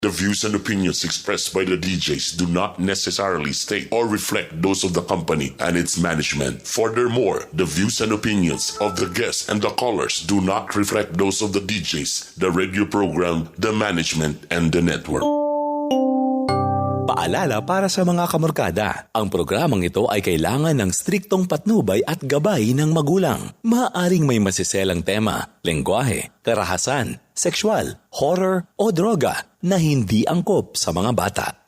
The views and opinions expressed by the DJs do not necessarily state or reflect those of the company and its management. Furthermore, the views and opinions of the guests and the callers do not reflect those of the DJs, the radio program, the management, and the network. Paalala para sa mga kamorkada, ang programang ito ay kailangan ng striktong patnubay at gabay ng magulang. Maaaring may masiselang tema, lengguwahe, karahasan, sexual, horror o droga na hindi angkop sa mga bata.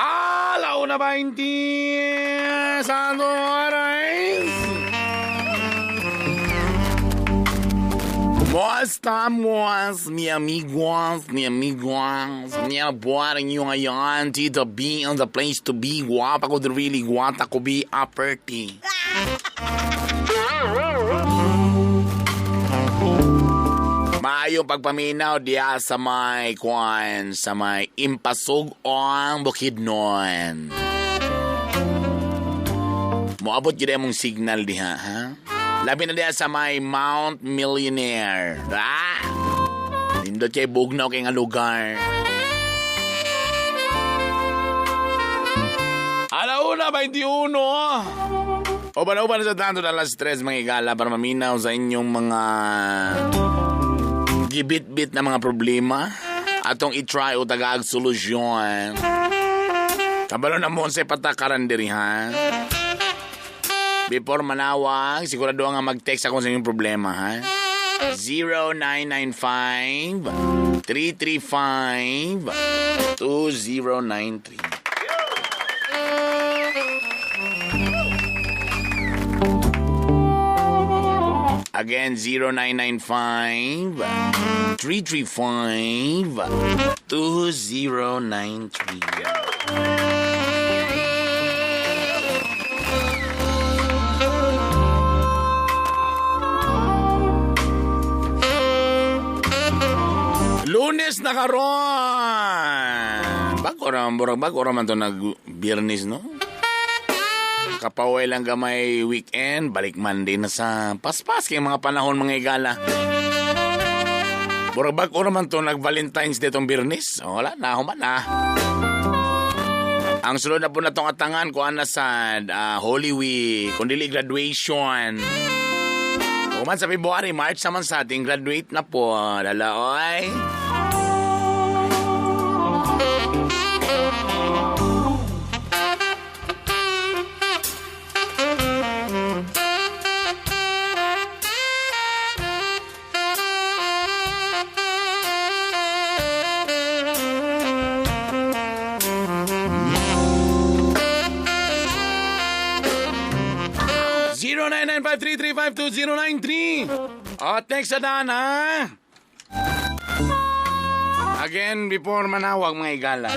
A la 1:20 Santo Oras. ¿Cómo estamos, mi amigos, mi amigos? Mi buwan inyo ngayon, Tito B on the place to be. Guwapa ko, really guwata ko be aperti. Maayo pagpaminaw diya sa may kwan, sa may impasog ang Bukidnon. Moabot gyud mong signal diha, ha? Labi na diha sa may Mount Millionaire. Ah! Nindot kay bugnaw kay nga lugar. Alauna, 21! Uban-uban sa tanto na alas 3 mga igala para maminaw sa inyong mga gibit-bit na mga problema atong i-try o tagaag solusyon. Kabalo na mo sa patakaran diri ha. Before manawag, sigurado nga mag-text ako sa inyong problema ha. 0995 335 2093. Again, 0995 335 2093. Lunes na karon. Bago ra murag bago ra man to nag Biyernes, no? Kapaway lang gamay weekend, balik Monday na sa paspas kay mga panahon mga igala. Murag bag-o naman to nag Valentine's Day tong Biyernes. O, wala na, human na. Ang sunod na po na tong atangan kuan na sa Holy Week, kung dili graduation. Human sa February, March naman sa ating graduate na po. Lala, oy. 0995-335-2093. O, text sa daan, ha? Again, before manawag, mga igala.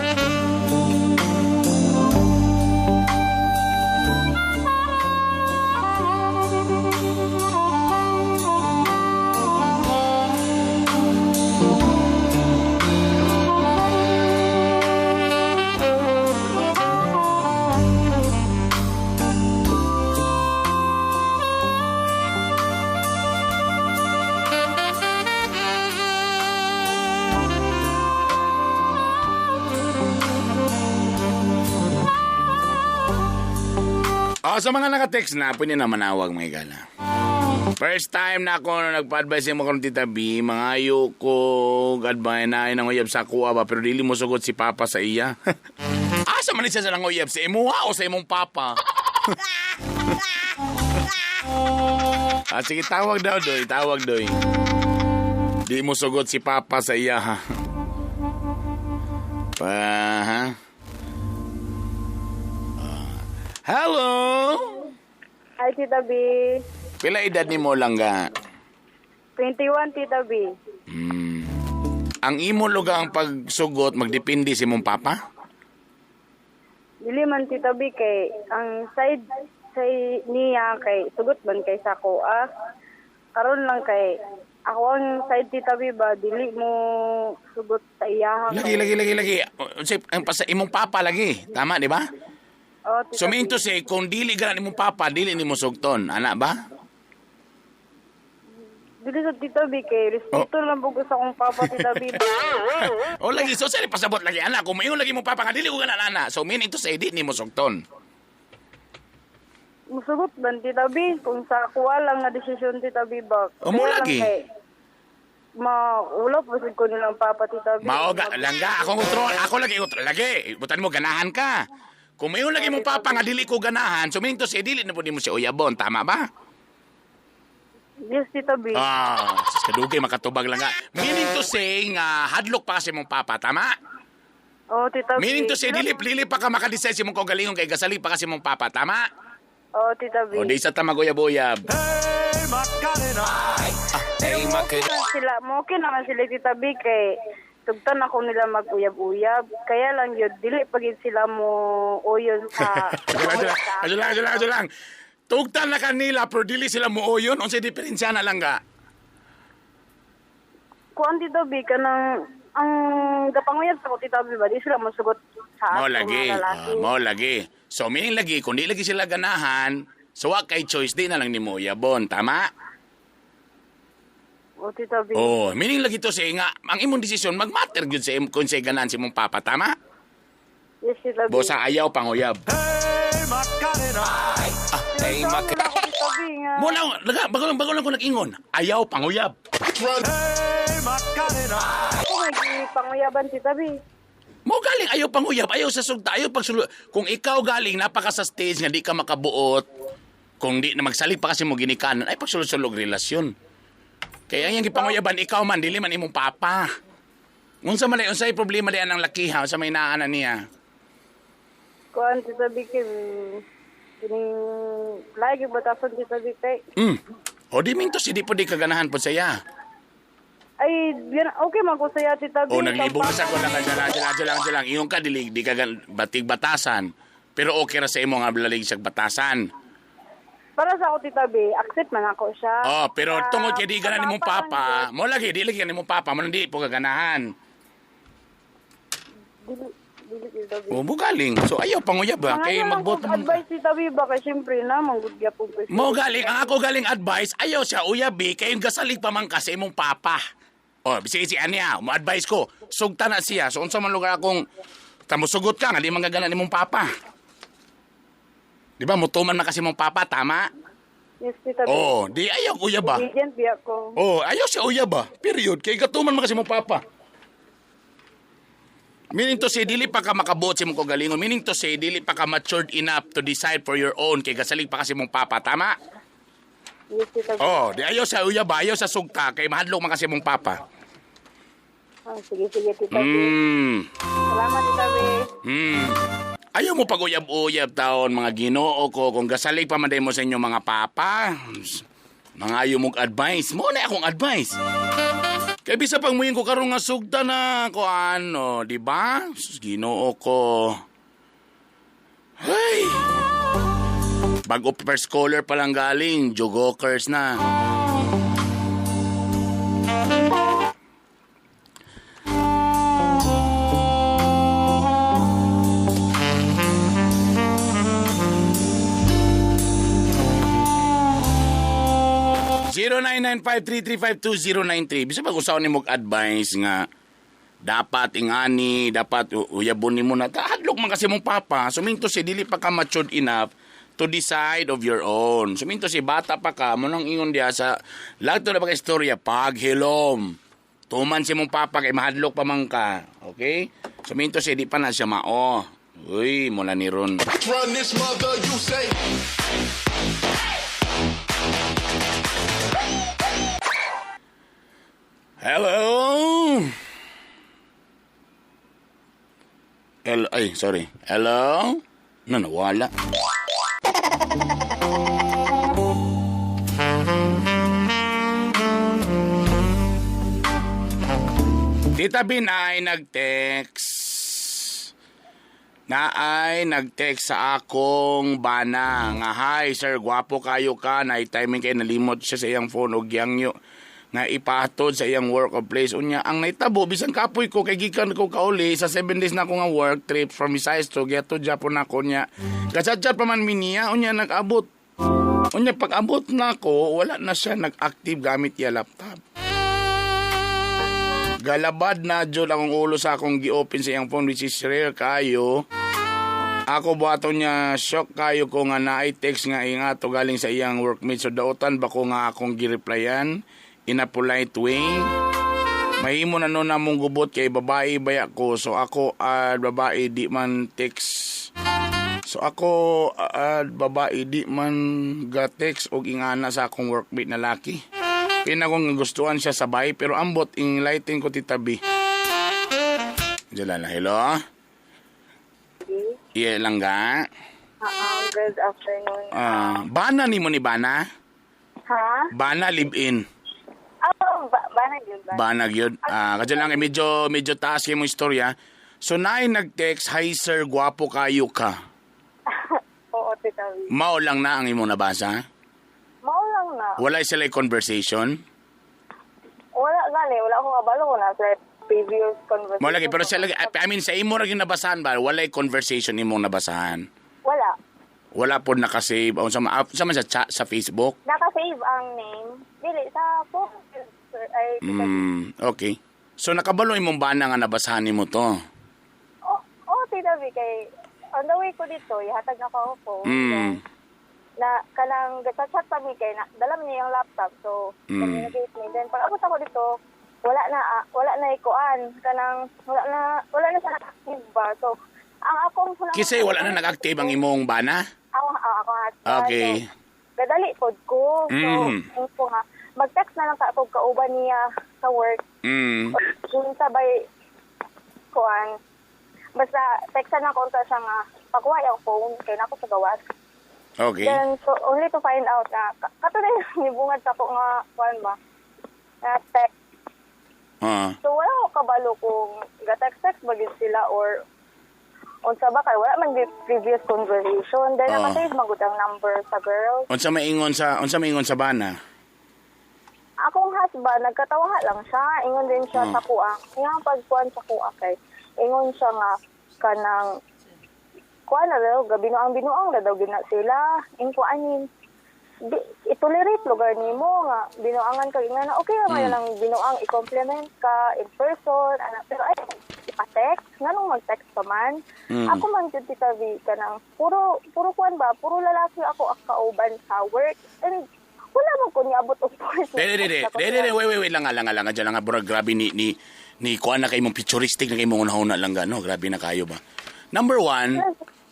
O, sa mga naka-text na, pwede na manawag, mga igala. First time na ako na nagpa-advise mo karon Tita B, mga ayo ko, advise na ay nanguyab sa kuha ba, pero dili mo sugot si Papa sa iya. Asa man siya sa nanguyab? Sa imuha o sa imong Papa? Ah, sige, tawag daw, doy. Tawag, doy. Di mo sugot si Papa sa iya, ha? Pa, ha? Ah. Hello? Hi, Tita B. Pila edad ni mo lang ga? 21, Tita B. Ang imo lugar ang pagsugot magdepende sa imong papa? Dili man, Tita B, kay ang side sa niya kay sugot man kay sa ako ah. Karon lang kay ako ang side, Tita B, ba dili mo sugot sa iyaha. Lagi, lagi, lagi, lagi. Unsay ang pasa imong papa lagi. Tama, di ba? Oh, Tita So mean B. to say, kung dili ganan imong papa, dili nimo sugton. Ana ba? Dili sa Tita B kay respeto Oh. lang bugo sa akong papa, Tita B. O lagi, so saan pasabot lagi ana? Kung maingon lagi imong papa nga dili ko ganan ana. So meaning to say, di nimo sugton. Musugot man, Tita B, kung sa kuha lang nga desisyon, Tita B, ba. O, mo Kaya lang lagi. kay maulaw po ko nilang papa, Tita B. Mao ga langga ako kontrol, ako lagi kontrol lagi. Butan mo ganahan ka. Kung mayon lagi mong papa nga dili ko ganahan, so meaning to say dili na pud nimo siya uyabon, tama ba? Yes, Tita B. Ah, sus, kadugay makatubag lang nga. Meaning to say nga hadlok pa kasi mong papa, tama? Oh, Tita B. Meaning to say dili dili pa ka makadecide sa imong kaugalingon kay gasali pa kasi mong papa, tama? Oh, Tita B. O di sa tama uyab-uyab. Sila, mo okay naman sila, Tita B, kay tugtan ako nila mag-uyab-uyab. Kaya lang yun, dili pagid sila mo uyon sa... Ayo lang, ayo lang, ayo lang, ayo lang. Tugtan na kanila pero dili sila muuyon, unsay diferensya na lang ga? Kuan, Tita B, kanang ang gapanguyab sa ko, Tita B, ba, di sila mosugot sa Mao ato lagi. mga lalaki. Ah, mao lagi. So meaning lagi kung di lagi sila ganahan, so wa kay choice di na lang nimo uyabon, tama? Oh, Tita B. Oh, meaning lagi to say nga ang imong desisyon magmatter gyud sa kung say ganahan si imong papa, tama? Yes, Tita B. Bosa ayaw panguyab. Hey, Tita B, nga. Mo lang, laga, bago lang ko nag-ingon. Ayaw panguyab. Ako nagpanguyaban, Tita B. Mo galing ayaw panguyab, ayaw sa sugta, ayaw pagsulo. Kung ikaw galing napaka sa stage nga di ka makabuot, kung di na magsalig pa kasi mo ginikanan, ay pagsulod-sulog relasyon. Kaya ang iyang gipanguyaban ikaw man dili man imong papa. Unsa man ay unsay problema diyan ang lakiha unsa may naana niya? Kuan, Tita B, kay kining lagi batasan, Tita B, kay. O di minto si di po di kaganahan po saya. Ay, yan, okay man ko saya, Tita B. O naglibog na sa ko lang lang lang lang lang ingon ka dili di ka batig batasan. Pero okay ra sa imo nga lalig sa batasan. Para sa ako, Tita B, accept man ako siya. Oh, pero Ah, tungod kay di ganan nimong papa papa, mo lagi di lagi nimong papa, mo di po kaganahan. Dili, dili, Tita B. O mo galing. So ayaw panguyab ba kay Mga magbuot naman naman kong ka. advice, Tita B, baka siyempre na, manggod gyapon ko siya. Mo galing ang ako galing advice, ayaw siya uyabi kay gasalig pa man ka sa imong papa. O sige si aniya, mo advice ko, sugta na siya. So unsa man lugar akong tamusugot ka nga di man gagana nimong papa. Di ba mutuman man kasi mong papa, tama? Yes, Tita B. Oh, di ayaw uyab ba? Obedient biya ko. Oh, ayaw siya uyab ba? Period. Kay gatuman man kasi mong papa. Meaning to say, dili pa ka makabuot sa imong kaugalingon. Meaning to say, dili pa ka matured enough to decide for your own. Kay gasalig pa kasi mong papa. Tama? Yes, Tita B. Oh, di ayaw sa uyab ba? Ayaw sa sugta. Kay mahadlok man kasi mong papa. Ah, sige, sige, Tita B. Salamat, Tita B. Ayaw mo pag-uyab-uyab taon, mga ginoo ko. Kung gasalig pa man day mo sa inyong mga papa, mga ayaw mong advice. Mo na akong advice. Kay bisa pang muing ko karon nga sugta na ko ano, di ba? Sus, Ginoo ko. Hey! Bago first caller pa lang galing, jogokers na. 0995-335-2093. Bisa ba kung saan ni advice nga dapat ingani, dapat uyabon nimo na. Hadlok man kasi mong papa. Suminto si dili pa ka matured enough to decide of your own. Suminto si bata pa ka, mo nang ingon diya sa lagto na ba ka istorya, paghilom. Tuman si mong papa kay mahadlok pa man ka. Okay? Suminto si di pa na siya mao. Uy, mula ni Ron. Run this mother, you say. Hello? Hello, ay, sorry. Hello? No, nawala. Tita B na ay nag-text. Na ay nag-text sa akong bana nga, "Hi sir, gwapo kayo ka." Na timing kay nalimot siya sa iyang phone og yangyo nga ipahatod sa iyang work of place. Unya ang naitabo, bisan kapoy ko kay gikan ko kauli sa 7 days na ako nga work trip from Visayas to Geto Japon ako. Nya gachat-chat pa man mi niya. Unya nag-abot, unya pag abot na ako, wala na siya nag-active gamit iya laptop. Galabad na jud akong ulo sa akong gi-open sa iyang phone, which is rare kayo. Ako buhaton niya, shock kayo ko nga naay text nga ingato galing sa iyang workmate. So dautan ba ko nga akong gi-replyan in a polite way? Mahimo na no namong gubot kay babae baya ko. So ako at babae di man text. So ako at babae di man ga text og ingana sa akong workmate na laki. Pinakong gustuhan siya sabay, pero ambot enlighten ko, Tita B. Diyan lang, hello? Iya lang ga. Good afternoon. Ah, bana ni mo ni bana? Ha? Bana live in. Oh, ba, bana yun ba? Bana gyud. Ah, kadyo lang eh, medyo medyo taas kay mo istorya. So naay nag-text, "Hi sir, gwapo kayo ka." Oo, Tita B. Mao lang na ang imong nabasa? Mao lang na. Wala sila conversation? Wala gani, wala akong kabalo ko na sa previous conversation. Mao lagi, pero sila, I mean, sa imo ra gyud nabasahan ba? Walay conversation imong nabasahan? Wala. Wala po nakasave. Unsa man sa man sa chat sa Facebook? Naka-save ang name. Dili, sa phone. Sir, ay, Tita B. Okay. So nakabalo imong bana nga nabasahan nimo to. Oh, Tita B, kay on the way ko dito, ihatag na ko ako phone. Then, na kanang chat pa mi kay na dala man niya yung laptop, so communicate mi. Then pag abot ako dito, wala na, wala na ikuan, kanang wala na sa active ba. So ang akong Kasi wala na nag-active ang imong bana? Ako, ako husband. Okay. So, gadali pod ko. So ko nga mag-text na lang ka ako kauban niya sa work. Kung sabay kuan, basta textan na ko unta siya nga pakuha yung phone kay nako sa gawas. Then, so, only to find out na, kato na yung nibungad sa ko nga, kuan ba, na text. So, wala ko kabalo kung ga-text-text ba gid sila or unsa ba, kay wala man gid previous conversation. Then, nakasave man gud ang number sa girl. Unsa maingon sa bana? Akong husband, nagkatawa lang siya. Ingon din siya sa kuha. Nga pagkuan sa kuha kay, ingon siya nga, kanang, kuha na daw, gabinuang binuang na daw gina sila. Ingkuanin, di, itolerate lugar nimo nga binuangan ka nga na okay naman mm. Lang binuang i-compliment ka in person ana, pero ay ipa-text, nganong mag-text pa man? Ako man jud, Tita V, kanang puro puro kuan ba, puro lalaki ako ang kauban sa work and wala man ko niabot og point. Di, di, di, di, di, di, wait, wait, wait lang, lang, lang, lang, lang, burag, grabe ni kuan na kay mong futuristic na kay mong unahuna lang gano, grabe na kayo ba. Number one,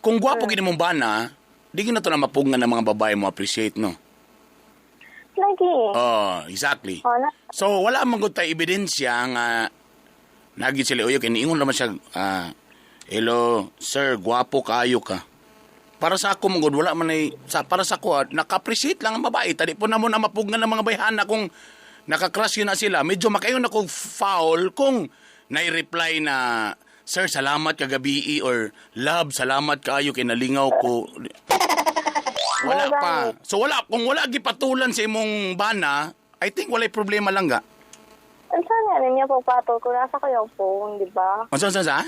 kung gwapo gini mong bana, di gina to na mapungan ng mga babae mo appreciate, no? Lagi. Oh, exactly. Oh, na, So, wala man gud tay ebidensya nga nagi sila uyog, iniingon naman siya, "Hello, sir, gwapo kayo ka." Para sa ako man gud, wala man ay, para sa ako, naka-appreciate lang ang babae. Tadi po na mo na mapugngan ng mga bayhana kung naka-crush yun na sila. Medyo makayon ako foul kung nai-reply na, "Sir, salamat kagabi," or "Love, salamat kayo kay nalingaw ko." Wala pa. So wala, kung wala gipatulan sa imong bana, I think walay problema lang ga. Unsa nga niya pagpatol kung nasa ko yung phone, di ba? Unsa, unsa sa?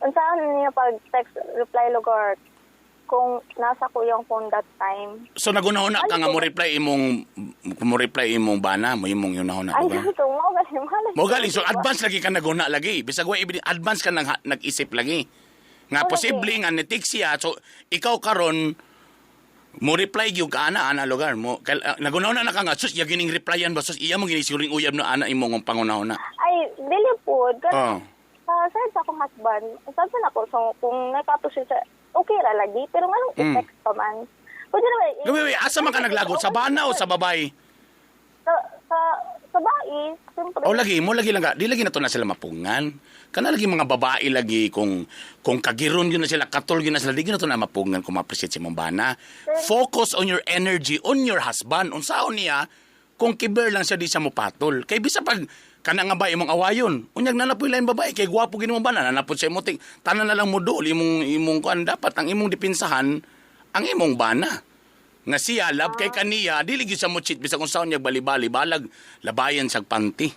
Unsa niya pag text reply lugar kung nasa ko yung phone that time? So nagunahuna ka nga mo reply imong bana mo imong yunahuna, Ay, di ba? so mo gali malay. Mo gali, so advance lagi ka naguna lagi. Bisag wa advance ka nang nag-isip lagi. Nga Oo, posible nga ni text siya, so ikaw karon mo reply gyud ka ana ana lugar mo nagunahuna na ka nga, sus, iya gining replyan ba, sus, iya mo gini siguring uyab no ana imong pangunahuna. Ay, dili po. Oh. Sa side sa akong husband, sabi na ko, so kung nakato siya sa, okay ra lagi, pero nganong i-text pa man? Pwede naman, Wait, wait, asa man ka naglagot? Sa bana o sa babae? Sa bae, siyempre. O lagi, mo lagi lang ka. Di lagi na to na sila mapungan. Kana lagi mga babae lagi kung kagiron yun na sila, katol yun na sila, di gyud na to na mapungan kung ma-appreciate si mong bana. Focus on your energy, on your husband. Unsaon niya, kung kiber lang siya, di siya mopatol. Kay bisa pag Kana nga ba imong awayon? Unyag na na lain babae kay gwapo gini mo ba na napod sa imong ting. Tanan na lang mo dool imong kuan, dapat ang imong dipinsahan ang imong bana. Nga siya love kay kaniya, dili gyud sa mo cheat bisag kung saon niya bali-bali balag labayan sa panty.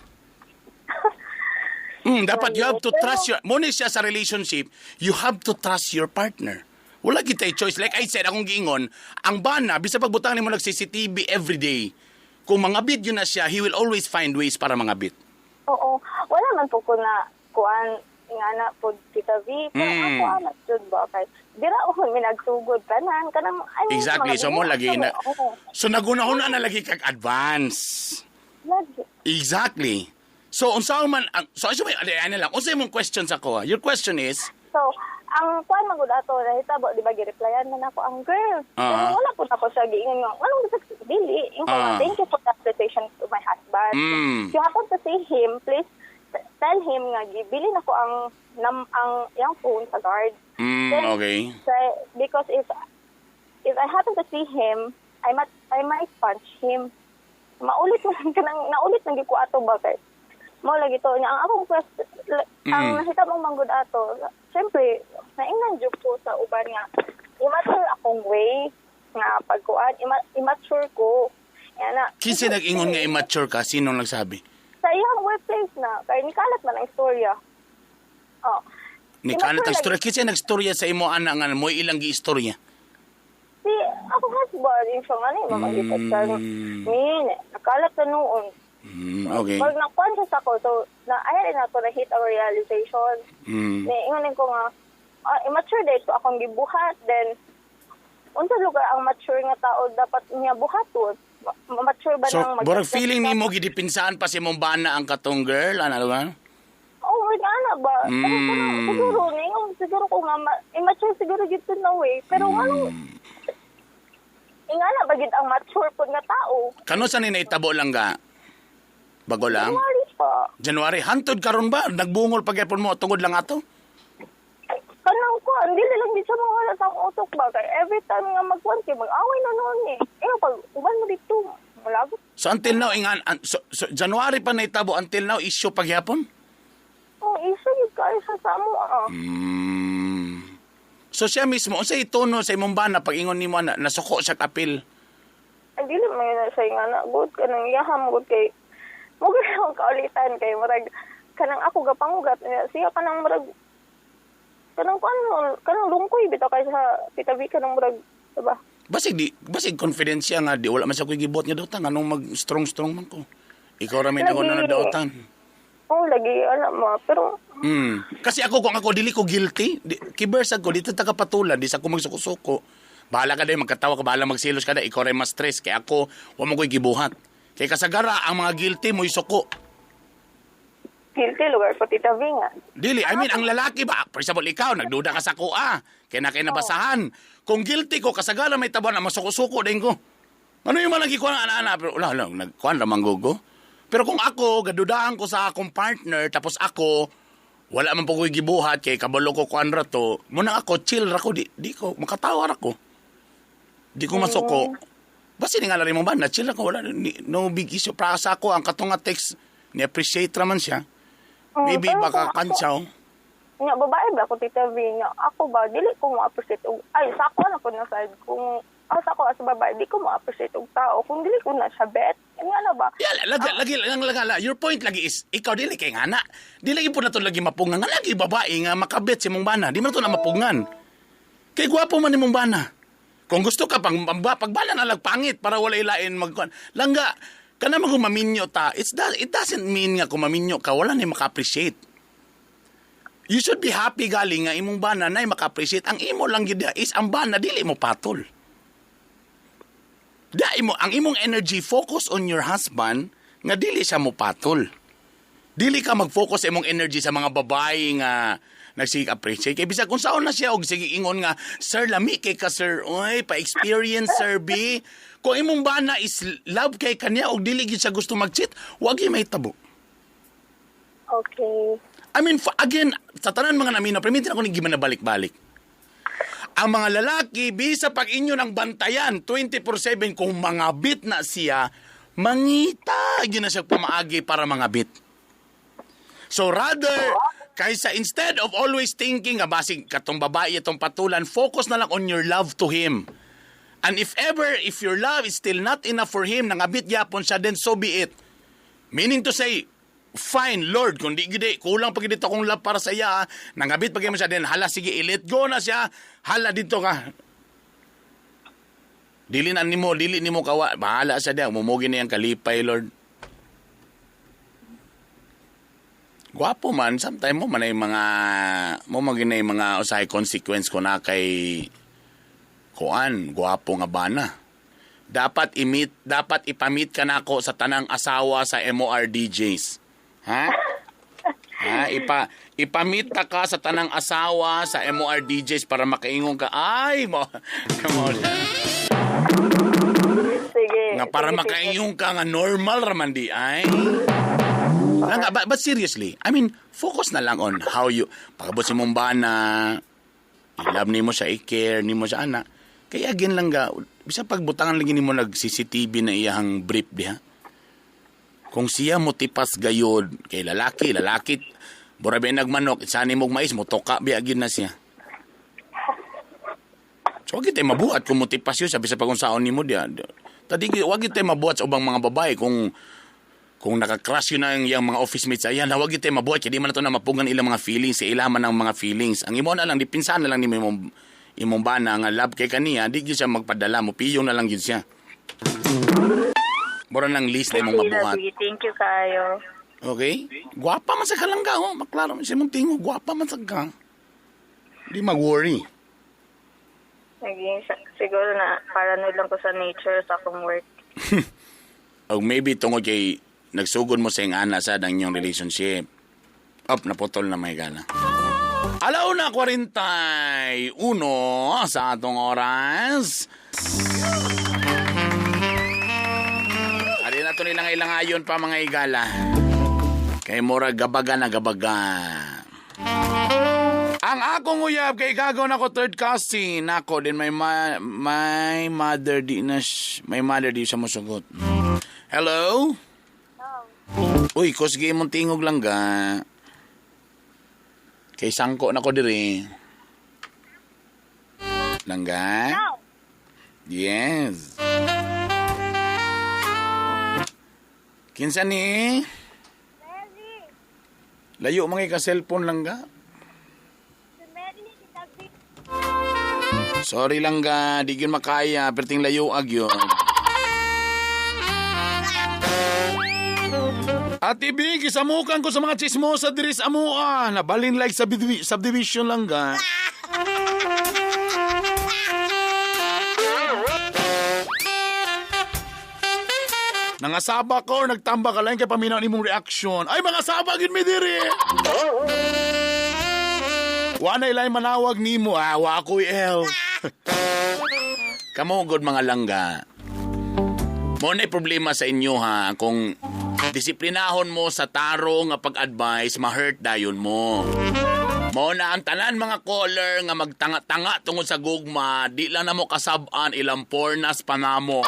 Dapat you have to trust your mo ni siya sa relationship, you have to trust your partner. Wala kitay choice. Like I said, akong giingon, ang bana, bisa pagbutang nimo nag CCTV every day, kung mga video na siya, he will always find ways para mga bit. Oo. Wala man po ko na kuan nga na po, Tita V. Pero ako anak jud ba kay dira uhon mi nagsugod tanan kanang I mean, Exactly. mga So mo lagi na. Oo. So naguna-una na lagi kag advance. Lagi. Exactly. So unsa man ang so asa may ano lang, unsa imong question sa ko? Your question is So, ang kuan man gud ato nahitabo, di ba, gireplyan man ako ang girl. Pero wala po ako siya giingon nga anong bisag dili. Ingon ko nga, "Thank you for the appreciation to my husband. If you happen to see him, please tell him nga gibili na ko ang nam, ang iyang phone sa guard." Then, so, because if I happen to see him, I might punch him. Maulit man kanang naulit nang ko ato ba kay mo lagi to niya ang akong question ang nahitabo man gud ato, syempre naingnan jud ko sa uban nga immature akong way nga pagkuan, immature ko yan na. Kinsa nag-ingon nga immature ka? Sino nagsabi? Sa iyang workplace na kay nikalat man ang istorya, oh. Ni kalat ang Immature. istorya. Kinsa nagstorya sa imo ana nga mo ilang gi-istorya? Si akong husband yung siya nga ni mamagipat siya ni nakalat na noon. Pag na-conscious ako, so na ay na ako na hit our realization. Ni ingon ko nga immature day to akong gibuhat, then unsa lugar ang mature nga tao dapat niya buhaton? Mature ba So, nang mag- burag feeling nimo gidipinsahan pa si imong bana ang katong girl, ano ba? Oh, my ana ba? Pero siguro ni siguro ko nga immature siguro gid na way. Pero anong ingana ba gid ang mature pud nga tao? Kano sa ni naitabo lang ga? Bago lang? January pa. January. Hantod karon ba? Nagbungol pag mo tungod lang ato? Kanang ko, hindi lang di siya mawala sa akong utok ba? Kay every time nga magkuhan kay mag-away na noon eh. Eh, pag uban mo dito, malagot. So until now ingan so January pa naitabo, until now issue pagyapon? Oh, isa yun kayo siya sa amo ah. So siya mismo unsay tono sa imong bana pag ingon nimo na nasuko siya kapil? Ay, dili man yun na siya nga na good kanang iyaham good kay mo gud kaulitan kay murag kanang ako gapangugat niya siya kanang murag kanang kuan kanang lungkoy bitaw kay sa Tita V kanang murag, diba? Basig confidence siya nga di wala man sa ko'y gibot nga dautan anong mag strong strong man ko. Ikaw ra may ako na dautan. Oh, lagi alam mo pero Kasi ako, kung ako dili ko guilty, di, kibersag ko dito ta kapatulan, di sa ko magsuko-suko. Bahala ka dahil magkatawa ka, bahala magsilos ka dahil, ikaw rin mas stress. Kaya ako, wa mo ko'y gibuhat. Kay kasagara, ang mga guilty mo'y suko. Guilty lugar ko, Tita V, nga. Dili, I mean, ang lalaki ba? For example, ikaw, nagduda ka sa kuha. Kaya na kayo nabasahan. Kung guilty ko, kasagara may taban na masuko-suko din ko. Ano yung mga nagikuha ng ana-ana? Pero wala lang, nagkuhan ramang gugo. Pero kung ako, gadudahan ko sa akong partner, tapos ako, wala man po ko'y gibuhat, kay kabalo ko kuan ra to, muna ako, chill ra ko, di ko, makatawa ra ko. Di ko masuko. Basta nga lang mo ba, na chill ako, wala, ni, no big issue. Para sa ako, ang katong nga text, ni-appreciate raman siya. Maybe Pero baka kung ako- kantsaw. Nga, babae ba ako, Tita V? Nga, ako ba, dili ko mo-appreciate og, ay, sa ako na po na side, kung, sa ako as babae, di ko mo-appreciate og tao, kung dili ko na siya bet. Nga na ba? Yeah, lagi, lagi, lagi, lagi, lagi. Your point lagi is, ikaw dili kay ngana. Di lagi po na to lagi mapungan. Nga lagi babae nga makabet si mong bana. Di man to na mapungan. Kay gwapo man imong bana. Kung gusto ka pang pagbana na lang pangit para wala ilain magkuan. Langga kana man kung maminyo ta, it doesn't mean nga kung maminyo ka wala ni maka-appreciate. You should be happy galing nga imong bana nay maka-appreciate. Ang imo lang gyud is ang bana dili mo patol. Da imo ang imong energy focus on your husband nga dili siya mo patol. Dili ka mag-focus sa imong energy sa mga babae nga nagsige appreciate. Kay bisag kung saon na siya og sige ingon nga, "Sir, lami kay ka, sir, oy, pa-experience, sir B." Kung imong bana is love kay kanya og dili gyud siya gusto mag-cheat, wag gyud mahitabo. Okay. I mean, again, sa tanan mga namino, permitin ako ni giman na balik-balik. Ang mga lalaki, bisa pag inyo ng bantayan, 24/7, kung mga bit na siya, mangita, yun na siya pamaagi para mga bit. So rather, kaysa instead of always thinking, basig katong babae itong patulan, focus na lang on your love to him. And if ever, if your love is still not enough for him, nangabit yapon siya, then so be it. Meaning to say, fine, Lord, kung di gid kulang pa gid akong love para sa iya, nangabit pa mo siya, then hala, sige, i-let go na siya, hala dito ka. Dili na nimo, dili nimo kawa, bahala siya diya, mumugi na yang kalipay, Lord. Gwapo man, sometimes mo man ay mga, mo maginay mga usahay consequence ko na kay kuan, gwapo nga bana. Dapat i-meet, dapat ipamit ka nako sa tanang asawa sa MOR DJs. Ha? Ha, ipamit ta ka sa tanang asawa sa MOR DJs para makaingon ka. Ay, mo. Come on. Sige. Nga para sige, makaingon ka nga normal raman di ay. Nga, but seriously, I mean, focus na lang on how you, pagabot si mong bana, i-love nimo siya, i-care nimo siya, anak. Kaya again lang ga, bisa pagbutangan lagi nimo nag CCTV na iyahang brief diha. Kung siya mo tipas gayod kay lalaki, lalaki, bura ba nagmanok, sani mog mais, motoka biya gyud na siya. So, wag tayo mabuhat kung motipas yun, sabi sa pag-unsaon nimo diha. Tadi, wag tayo mabuhat sa ubang mga babae kung nakakrush yun ang iyang mga office mates, ayan, wag tayo mabuhat, kaya di man na ito na mapugan ilang mga feelings, sa ilaman ng mga feelings. Ang imo na lang, dipinsan na lang ni imong bana nga love kay kaniya, di gyud siya magpadala mo, piyong na lang gyud siya. Mura nang list na imong mabuhat. Thank you kayo. Okay? Gwapa man sa kalangga, oh. Maklaro man siya mong tingo, gwapa man sa ka. Di mag-worry. Naging, siguro na paranoid lang ko sa nature sa akong work. O maybe tungod kay nagsugod mo sa iyong ana sa ang inyong relationship. Up, naputol na may gala. Alaw na 41 sa atong oras. Ari na ito nilang ilang ayon pa mga igala. Kay mura gabaga na gabaga. Ang akong uyab kay gagaw na ko third cousin. Ako din may my mother di na my mother di siya mosugot. Hello? Uy, kusgi mong tingog lang ga. Kay sangko na ko diri. Langga? Yes. Kinsa ni? Layo mga ka-cellphone lang ga. Sorry lang ga, di gyud makaya, perting layo agyo. Ate B, gisamukan ko sa mga chismosa diri sa amoa. Nabalin like sa subdivision lang ga. Nangasaba ko, nagtamba ka lang kay paminaw nimong reaction. Ay, mga saba gid mi diri. Wa na ilay manawag nimo, ah, wa ko el. Kamo gud mga langga. Mo na problema sa inyo ha kung disiplinahon mo sa taro nga pag-advise, ma-hurt dayon mo. Mo na ang tanan mga caller nga magtanga-tanga tungod sa gugma, di lang na mo kasab-an ilang pornas pa namo.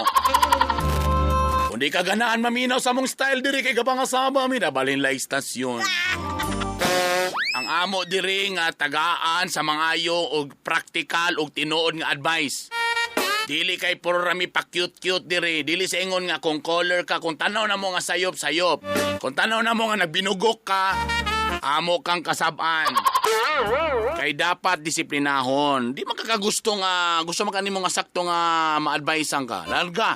Kung di ka ganahan maminaw sa mong style diri kay gabang asaba mi nabalin la istasyon. Ang amo diri nga tagaan sa mga ayo og praktikal og tinuod nga advice. Dili kay puro rami pa cute-cute diri. Dili sa ingon nga kung caller ka, kung tanaw na mo nga sayop-sayop. Kung tanaw na mo nga nagbinugok ka, amo kang kasab-an. Kay dapat disiplinahon. Di man kakagusto nga, gusto man kanimo nga sakto nga ma-advisean ka. Larga.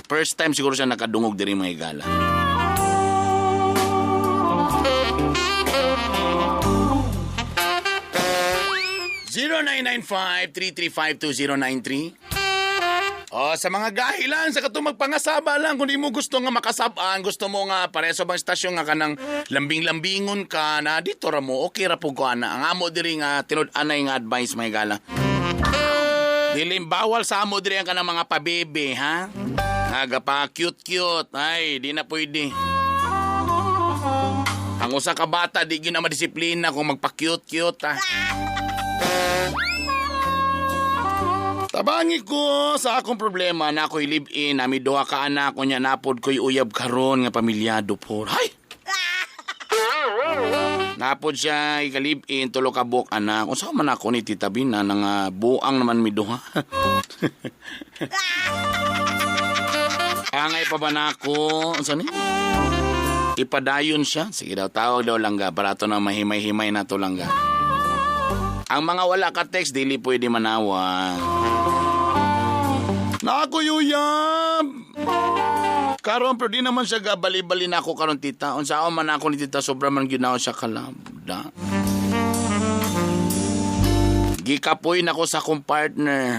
First time siguro siya nakadungog diri mga igala. 0995-335-2093. Oh, sa mga gahi lang, sa katong magpangasaba lang, kung di mo gusto nga makasabaan, gusto mo nga pareso bang istasyon nga kanang lambing-lambingon ka na dito ra mo, okay ra po ko ana. Ang amo diri nga tinud-anay nga advice mga igala. Dili bawal sa amo diri ang kanang mga pabebe, ha? Nga pa cute-cute, ay di na pwede. Ang usa ka bata di gyud na madisiplina kung magpa-cute-cute, ha. Tabangi ko sa akong problema na ako'y live-in, nami duha ka anak, unya napod ko'y uyab karon nga pamilyado po. Hay! Napod siya ika-live-in, tulo ka buok anak. Unsa man ako ni Tita Bina nga buang naman mi duha. Angay pa ba na ako? Unsa ni? Ipadayon siya. Sige daw, tawag daw langga. Para to na mahimay-himay na to langga. Ang mga wala ka text, dili pwede manawag. Nako yuyab! Karon pero di naman siya gabali-bali na ako karon tita. Unsa man ako ni tita, sobra man gyud na ako siya kalabda. Gikapoy na ko sa akong partner.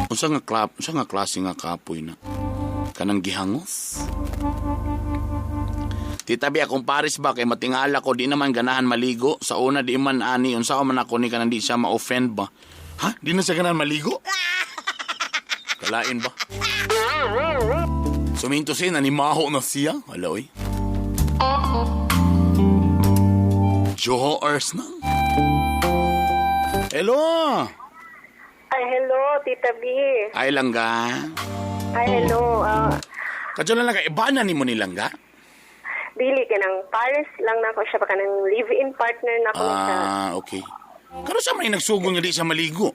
Unsa nga klap, unsa nga klase nga kapoy na? Kanang gihangos. Tita bi, akong pares ba kay matingala ko, di naman ganahan maligo. Sa una di man ani, unsa man ako ni kanang di siya ma-offend ba? Ha? Di na siya ganahan maligo? Kalain ba? Suminto siya, nanimaho na siya. Hala, oy. Joho Ars na. Hello! Ay, hello, Tita B. Ay, langga. Ay, hello. Kadyo lang langga, iba na ni mo ni langga? Dili ka ng Paris lang na ako siya, baka ng live-in partner na ako siya. Ah, okay. Kano sa may nagsugong nga di siya maligo?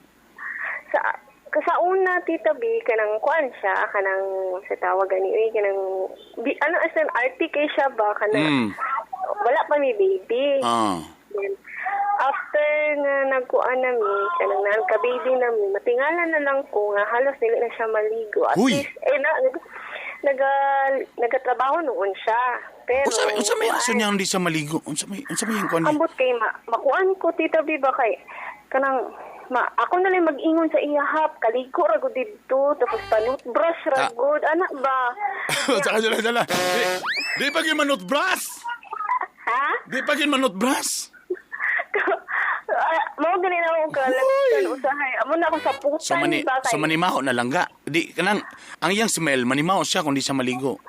Sa una, Tita B, kanang kuan siya, kanang sa tawag gani, uy, kanang, ano, as an RT kay siya ba, kanang, wala pa may baby. Ah. Then, after nga nagkuan nami, kanang nagka-baby nami, matingala na lang ko nga halos dili na siya maligo. At Huy! least, nagatrabaho noon siya. Pero, Unsa may rason niya hindi siya maligo? Unsa may kuan niya? Ambot kay makuan ko, Tita B, ba kay kanang ako na lang mag-ingon sa iyahap, kaliko ra gud didto, tapos panutbrush ra gud, anak ba? Saka sila. Di pa gyud manutbrush. Ha? Di pa gyud manutbrush. Mao gani na ako kalagtan usahay. Amo na ako sa putan ba kay. So manimaho na langga. Di kanang ang iyang smell manimaho siya kung di siya maligo.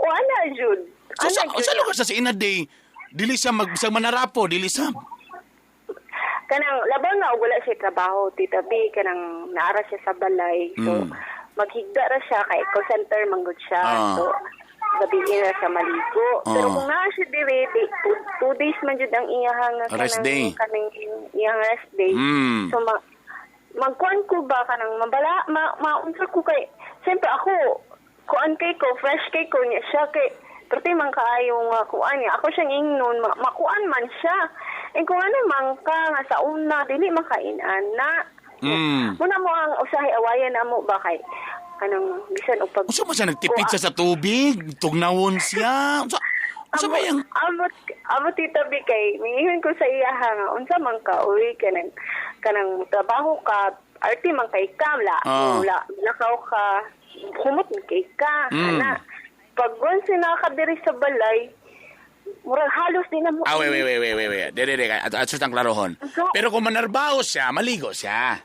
O ana jud. So sa lugar sa in a day, dili siya magbisag manarapo, dili siya. Kanang labaw na og wala siya trabaho, Tita B, kanang naara siya sa balay. So maghigda ra siya kay call center manggod siya. So gabi na siya maligo. Pero kung naa siya diri, 2 days man jud ang iyahang rest day. Kanang iyang rest day. So magkuan ko ba kanang mabala maunsa ko kay siyempre ako kuan kay ko fresh kay ko niya siya kay perti man kaayo nga kuan niya. Ako siyang ingnon makuan man siya. Eh kung ano man ka nga sa una dili man kain-ana. Muna mo ang usahay awayan na mo ba kay kanang bisan og pag Unsa man siya nagtipid siya sa tubig, tugnawon siya. Unsa ba yang Amo Tita B kay miingon ko sa iya nga unsa man ka uy kanang trabaho ka arte man kay ka la lakaw ka humot kay ka ana pag once na ka diri sa balay murag halos di na mo. Ah, wait. Dere at ang klarohon. Pero kung manarbaho siya, maligo siya.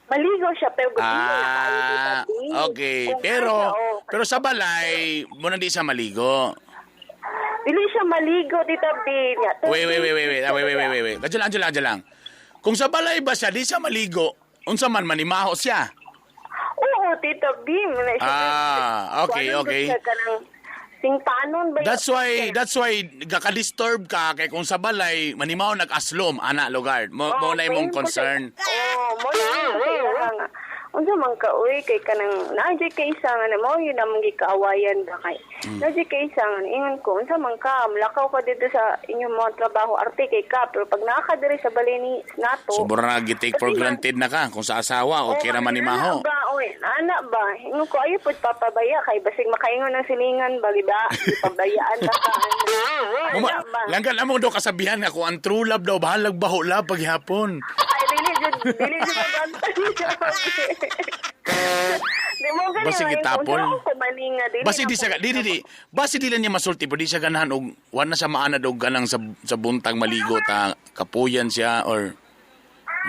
Maligo siya pero gusto na kaayo, Tita B. Okay, pero sa balay mo na di siya maligo. Dili siya maligo, Tita B. Wait. Wait. Kadyo lang. Kung sa balay ba siya, di siya maligo, unsa man manimaho siya? Oo, Tita B. Okay. Singpanon ba? That's why gaka-disturb ka kay kung sa balay manimaho nag-aslom ana lugar. Mo na imong concern. Oo, mo na imong unsa man ka uy kay kanang naadyoy kay isa nga mo yun among gikaawayan ba kay. Naadyoy kay isa nga ingon ko unsa man ka mulakaw ka dito sa inyong mga trabaho arte kay ka pero pag naa ka diri sa balay ni nato. So mura gi-take for granted na ka kung sa asawa okay ra man ni maho. Ba oy ana ba ingon ko ayo pud papabaya kay basig makaingon ang silingan ba di ba pabayaan ta ka. Langgan among do kasabihan nga kung ang true love daw bahalag baho love paghapon. Ay dili jud Basi gitapon. Basi di siya di. Basi di lang niya masulti pero di siya ganahan og wa na siya maanad og ganang sa buntag maligo ta kapuyan siya or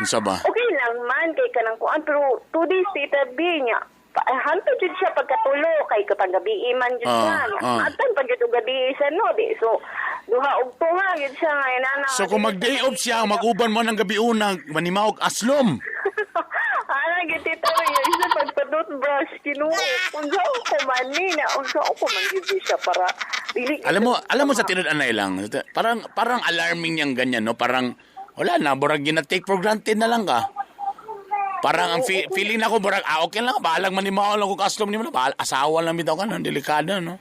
unsa ba? Okay lang man kay kanang kuan pero 2 days Tita B niya. Hanto jud siya pagkatulo kay kapag gabi man jud siya. Atan pag jud gabi siya no di. So duha og tunga jud siya nga inana. So kung mag day off siya mag-uban mo ng gabi una manimaog aslom. Ana gyud, Tita B, isa pagpa-toothbrush Ginoo. Unsa ko man ni na, unsa ko man gyud siya para dili. Alam mo sa tinud-anay lang, parang parang alarming yang ganyan, no? Parang wala na, burag gina-take for granted na lang ka. Parang ang feeling na ko, burag, ah, okay lang, bahalag man ni mao lang kung custom ni mo, bahal, asawa lang bitaw ka, no? Delikado, no?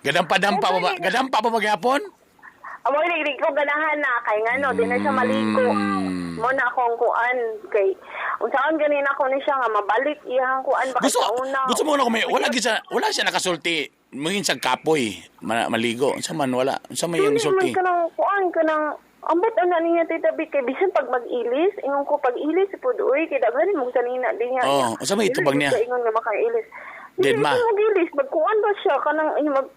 Gadampa-dampa pa ba? Gadampa pa ba gyapon? Amo di ko ganahan na kay ngano di na siya maligo. Mo na akong kuan kay unsaon ganin ako ni siya nga mabalik iyang kuan ba Gusto, una. Gusto mo na kung may, wala, siya, wala siya nakasulti, mungin sa kapoy, maligo. Unsa man, wala. Unsa may yung sulti? Man kanang kuan kanang ambot ana niya, Tita B, kay bisan pag mag-ilis, ingon ko pag-ilis pud uy kay daghan mo sanina din niya. Oh, unsa may itubag niya? Ingon nga makailis. Dead ma. Mag-ilis, magkuan ba siya kanang mag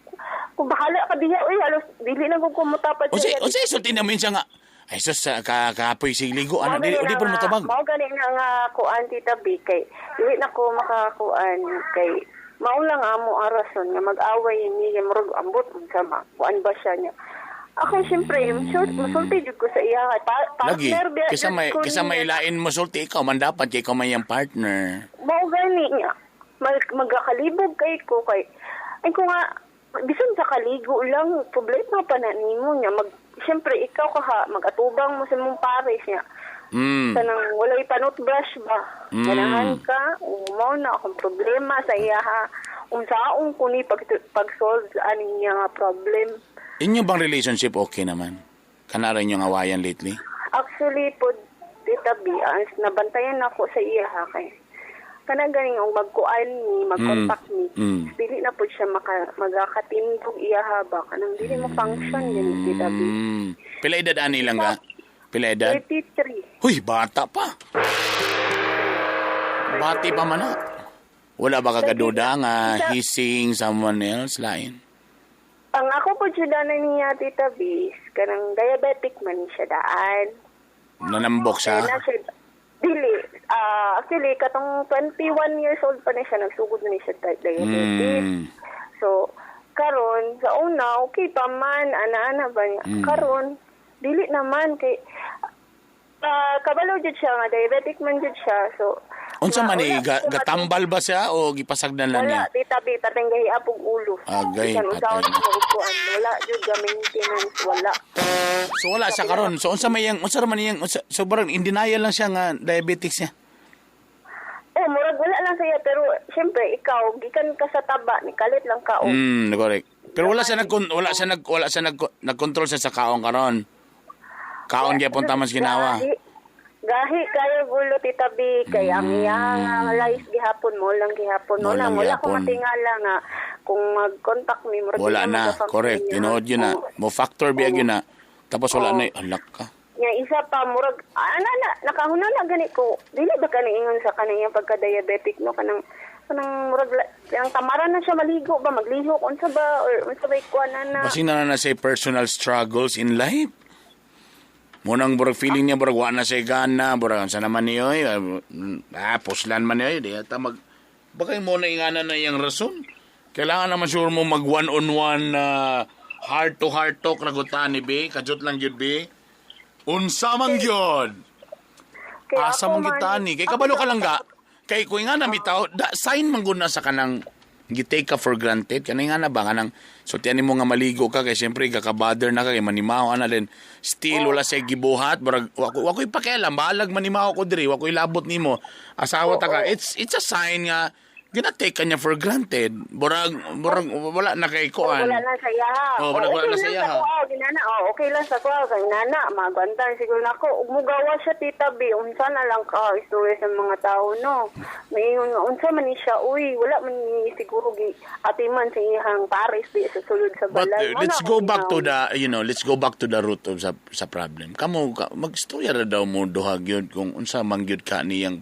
kung bahala ka diha uy halos dili na ko kumutapad. Unsa unsa sulti na minsan nga ay sus ka kapoy sig ligo ano dili di pa mo tabag. Mao gani na nga kuan, Tita B, kay dili na ko makakuan kay mao lang amo ang rason nga mag-away ni murag ambot unsa ma kuan ba siya niya. Ako siyempre, musulti jud ko sa iya Lagi, partner biya kaysa may kaysa may lain mo sulti ikaw man dapat kay ikaw may iyang partner. Mao gani niya. Magkakalibog kay ko kay ay ko nga bisan sa kaligo lang problema pa na nimo niya mag siyempre ikaw ka ha magatubang mo sa imong pares niya. Kanang walay panot brush ba. Ganahan ka mao na akong problema sa iya ha. Unsaon ko ni pag pag-solve ani niya nga problem. Inyo bang relationship okay naman? Kanara inyong awayan lately? Actually po, Tita B, as nabantayan ako sa iya ha kay kanang ganing og magkuan ni, mag-contact ni. Dili na po siya magakatindog iya ha ba kanang dili mo function gani, Tita B. Pila edad ani lang ka? Pila edad? 33. Huy, bata pa. Bati pa man na. Wala ba kagaduda nga he's seeing someone else lain? Ang ako po siya na niya, Tita B, kanang diabetic man siya daan. Nanambok siya? Kaya na siya, dili. Actually, katong 21 years old pa na siya, nagsugod na siya diabetic. So, karon sa una, okay pa man, ana-ana ba niya. Karon, dili naman, kay, kabalo jud siya nga, diabetic man jud siya. So, unsa man ni gatambal ba siya o gipasagdan lang niya? Wala, Tita B, pateng gahi apog ulo. Agay, patay. Wala jud ga maintenance, wala. So wala siya karon. So unsa may yang unsa man iyang so barang in denial lang siya nga diabetic siya. Oh, murag wala lang siya pero syempre ikaw gikan ka sa taba ni kalit lang ka. Oh. Correct. Pero wala siya nag wala siya nagkontrol siya sa kaon karon. Kaon gyapon taman ginawa. Gahi kayo gulo, Tita B, kay ang iyang life gihapon mo lang gihapon mo lang wala ko matingala nga kung mag-contact mi murag wala na, correct, tinuod yun na mo factor biag yun na tapos wala na alak ka nya isa pa murag ana na nakahuna na gani ko dili ba kani ingon sa kaniyang pagka-diabetic no kanang kanang murag ang tamaran na siya maligo ba maglihok unsa ba or unsa ba ikuan na basin na na say personal struggles in life. Munang burag feeling niya, burag wala na siya gana, burag sa naman niyo, puslan man niyo, di ata mag, baka yung muna ingana na iyang rason. Kailangan naman sure mo mag one-on-one, heart-to-heart talk, ragutan ni B, kajot lang yun, B. Unsa man yun? Asa man kita ni? Kay kabalo ka lang ga, kay kung nga na bitaw, da, sign man gud na sa kanang, gi-take ka for granted kanay nga na ba kanang sultian nimo nga maligo ka kay siyempre kakabother na ka kay manimaho ana din still wala say gibuhat barag wa koy pakialam bahalag manimaho ko diri wa koy labot nimo asawa ta ka. It's a sign nga gina-take ka niya for granted. Burag wala na kay kuan. Wala na sa iya. Oh, wala na sa iya. Ginana, oh, okay lang sa kuha kay nana, magwantan siguro nako. Ug mugawa siya, Tita B, unsa na lang ka istorya sa mga tao no. May unsa man ni siya, uy, wala man ni siguro gi atiman sa iyang pares di sa sulod sa balay. But let's go back to the, you know, let's go back to the root of sa problem. Kamo magstorya ra daw mo duha gyud kung unsa man gyud ka niyang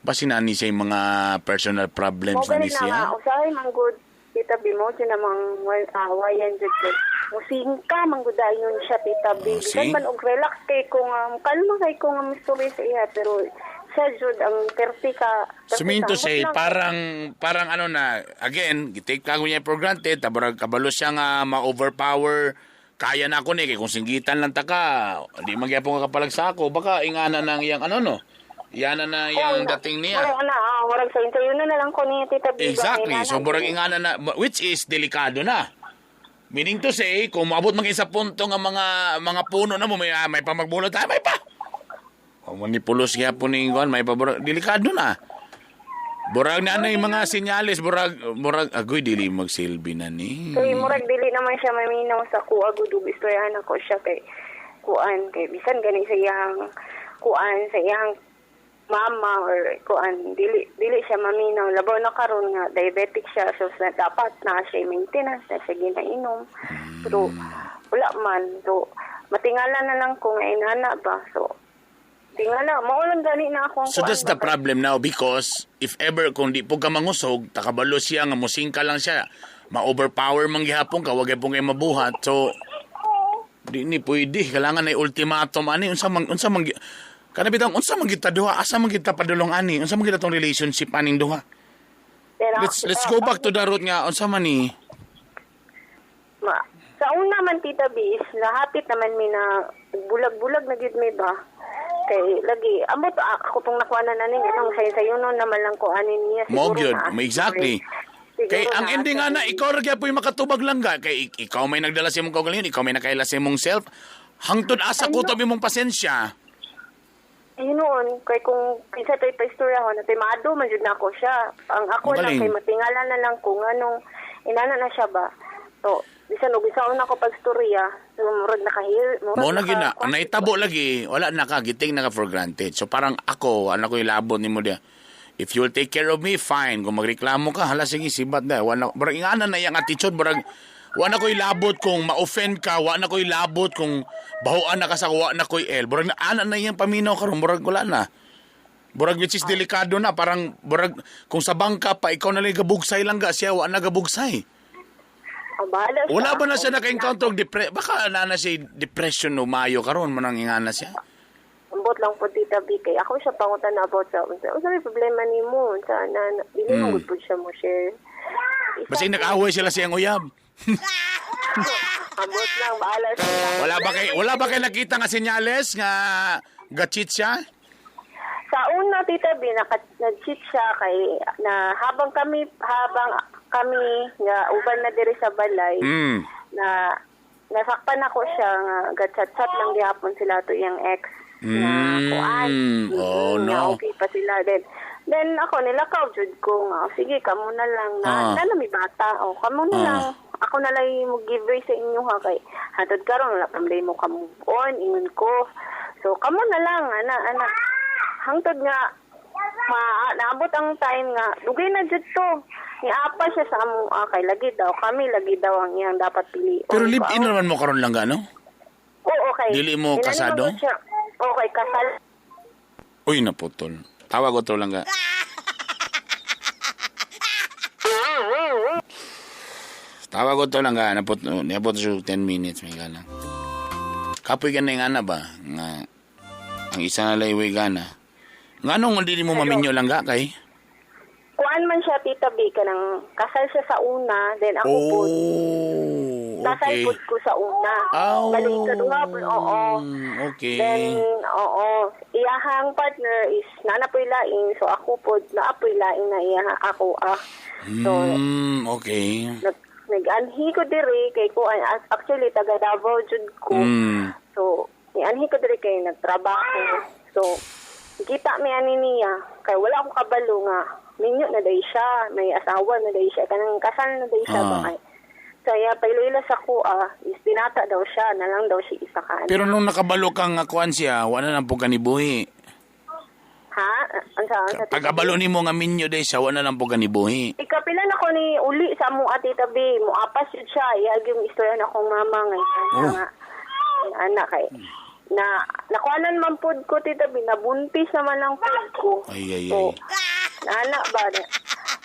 basin na ni siya yung mga personal problems na ni siya. Usahay man good, Tita B, mo dyan namang awayan dyan. Musingka, manggudayon siya, Tita B. Bisan man og relax kay kung kalma kay kung ang story sa iya, pero siya jud ang 30 ka. So mean to say, parang ano na, again, take ka niya for granted, tabarag kabalo siya nga ma-overpower, kaya na ako ni, kay kung singgitan lang ta ka, di magyapon ka kapalag sa ako, baka ingana ng iyang ano no. Yan na yung dating niya. Murag na, murag sa interview na lang ko niya, Tita B. Exactly. So, murag ingana na, which is delikado na. Meaning to say, kung maabot man sa punto nga mga puno na mo, may pamagbulot, may pa. O manipulos kaya po ni Juan, may pa, murag, delikado na. Burag na yung mga senyales, burag, agoy, dili magsilbi na ni. Kay murag dili naman siya maminaw sa kuha, gudug istoryahan ako siya kay kuan, kay bisan gani sa iyang kuan, sa iyang mama or kuan, dili siya maminaw. Labaw na karon nga diabetic siya, so dapat na siya maintenance na siya ginainom. Pero wala man, so matingala na lang ko nga inana ba, so tingala maulan gani na ako. So that's the problem now, because if ever kung di po ka mangusog, takabalo siya nga musingka lang siya, ma-overpower man gihapon ka, wag gyapon kay mabuhat. So di ni pwede, kailangan ay ultimatum ani. Unsa man kana bitang unsa man kita duha, asa man kita padulong ani, unsa man kita tong relationship aning duha. Let's go back to the root nga unsa man ni. Sa una man, Tita B, is nahapit naman mi na bulag-bulag na gyud mi ba. Kay lagi amot ako tong nakuha na nani nang sayo noon naman lang ko ani niya siguro. Mo gyud, exactly. Kay ang ending nga na ikaw ra gyud makatubag lang ga kay ikaw may nagdala sa imong kaugalingon, ikaw may nakaila sa imong self. Hangtod asa kutob imong pasensya. Noon, kay kung kinsa tay paistorya na tay maado man jud nako siya. Ang ako lang kay matingala na lang kung anong inana na siya ba. So, bisan og bisaon ako pagstorya, so murag nakahil, murag mo na gina, naitabo lagi, wala na ka, giting na ka for granted. So parang ako, ano ko ilabot nimo dia. If you will take care of me, fine. Kung magreklamo ka, hala sige, sibat na. Wala, murag ingana na iyang attitude, murag wa na ko'y labot kung ma-offend ka, wa na ko'y labot kung bahuan na ka sa wa na ko'y L. Murag na, ana na iyang paminaw karon, murag wala na. Murag which is delikado na, parang murag kung sa bangka pa, ikaw na lang gabugsay lang ga, siya wa na gabugsay. Wala ba na siya naka-encounter og baka na siya depression no mayo karon mo nang ingana siya. Ambot lang po, Tita B, kay ako siya pangutan na about sa unsa may problema nimo, sa na dili mo gud siya mo share. Basta nag-away sila siyang uyab. Ambot lang, bahala siya. Wala ba kay nakita nga senyales nga ga-cheat siya? Sa una, Tita B, nag-cheat siya kay na habang kami nga uban na diri sa balay, na nasakpan ako siya nga ga-chat-chat lang gihapon sila to iyang ex na kuan. Oh no. Okay pa sila din. Then ako nilakaw jud ko nga sige kamo na lang na na may bata o kamo na lang. Ako na lang mo give way sa inyo ha kay hantod karon wala pa mo ka move on ingon ko. So kamo na lang ana hangtod nga naabot ang time nga dugay na jud to. Niapa siya sa amo kay lagi daw kami lagi daw ang iyang dapat pili. Pero live in naman mo karon lang gano? Oo, okay. Dili mo kasado? Okay, kasal. Uy, naputol. Tawag ko to lang ga. Tawag ko to lang ga. Naputol siya 10 minutes. May gana. Kapoy ka na yung ana ba? Nga, ang isa na layway gana. Nga nung hindi mo maminyo lang ga kay? Kuan man siya, Tita B, kanang kasal siya sa una, then ako po. Okay. Kasal po ko sa una. Oh. Balik ka duha, oo. Okay. Then, oo. Iyahang partner is naanapoy laing, so ako po, naapoy laing na iyaha ako. So, okay. Nag-anhi ko diri, kay ko, actually, taga Davao jud ko. So, nianhi ko diri kay nagtrabaho. So, kita mi ani niya, kay wala akong kabalo nga, minyo na day siya, may asawa na day siya, kanang kasal na day siya ba kay. Kaya pailoila sa kuha, is binata daw siya, na lang daw siya isa ka. Pero nung nakabalo kang kuan siya, wala na po kanibuhi. Ha? Ansa? Pag-abalo nimo nga minyo day siya, wala na po kanibuhi. Ikapila na ko ni uli sa among Tita B, muapas yun siya, iyag yung istorya na akong mama ngayon. Nga, anak kay. Na nakuanan man pod ko, Tita B, nabuntis naman ang pod ko. Ay. So, naana ba?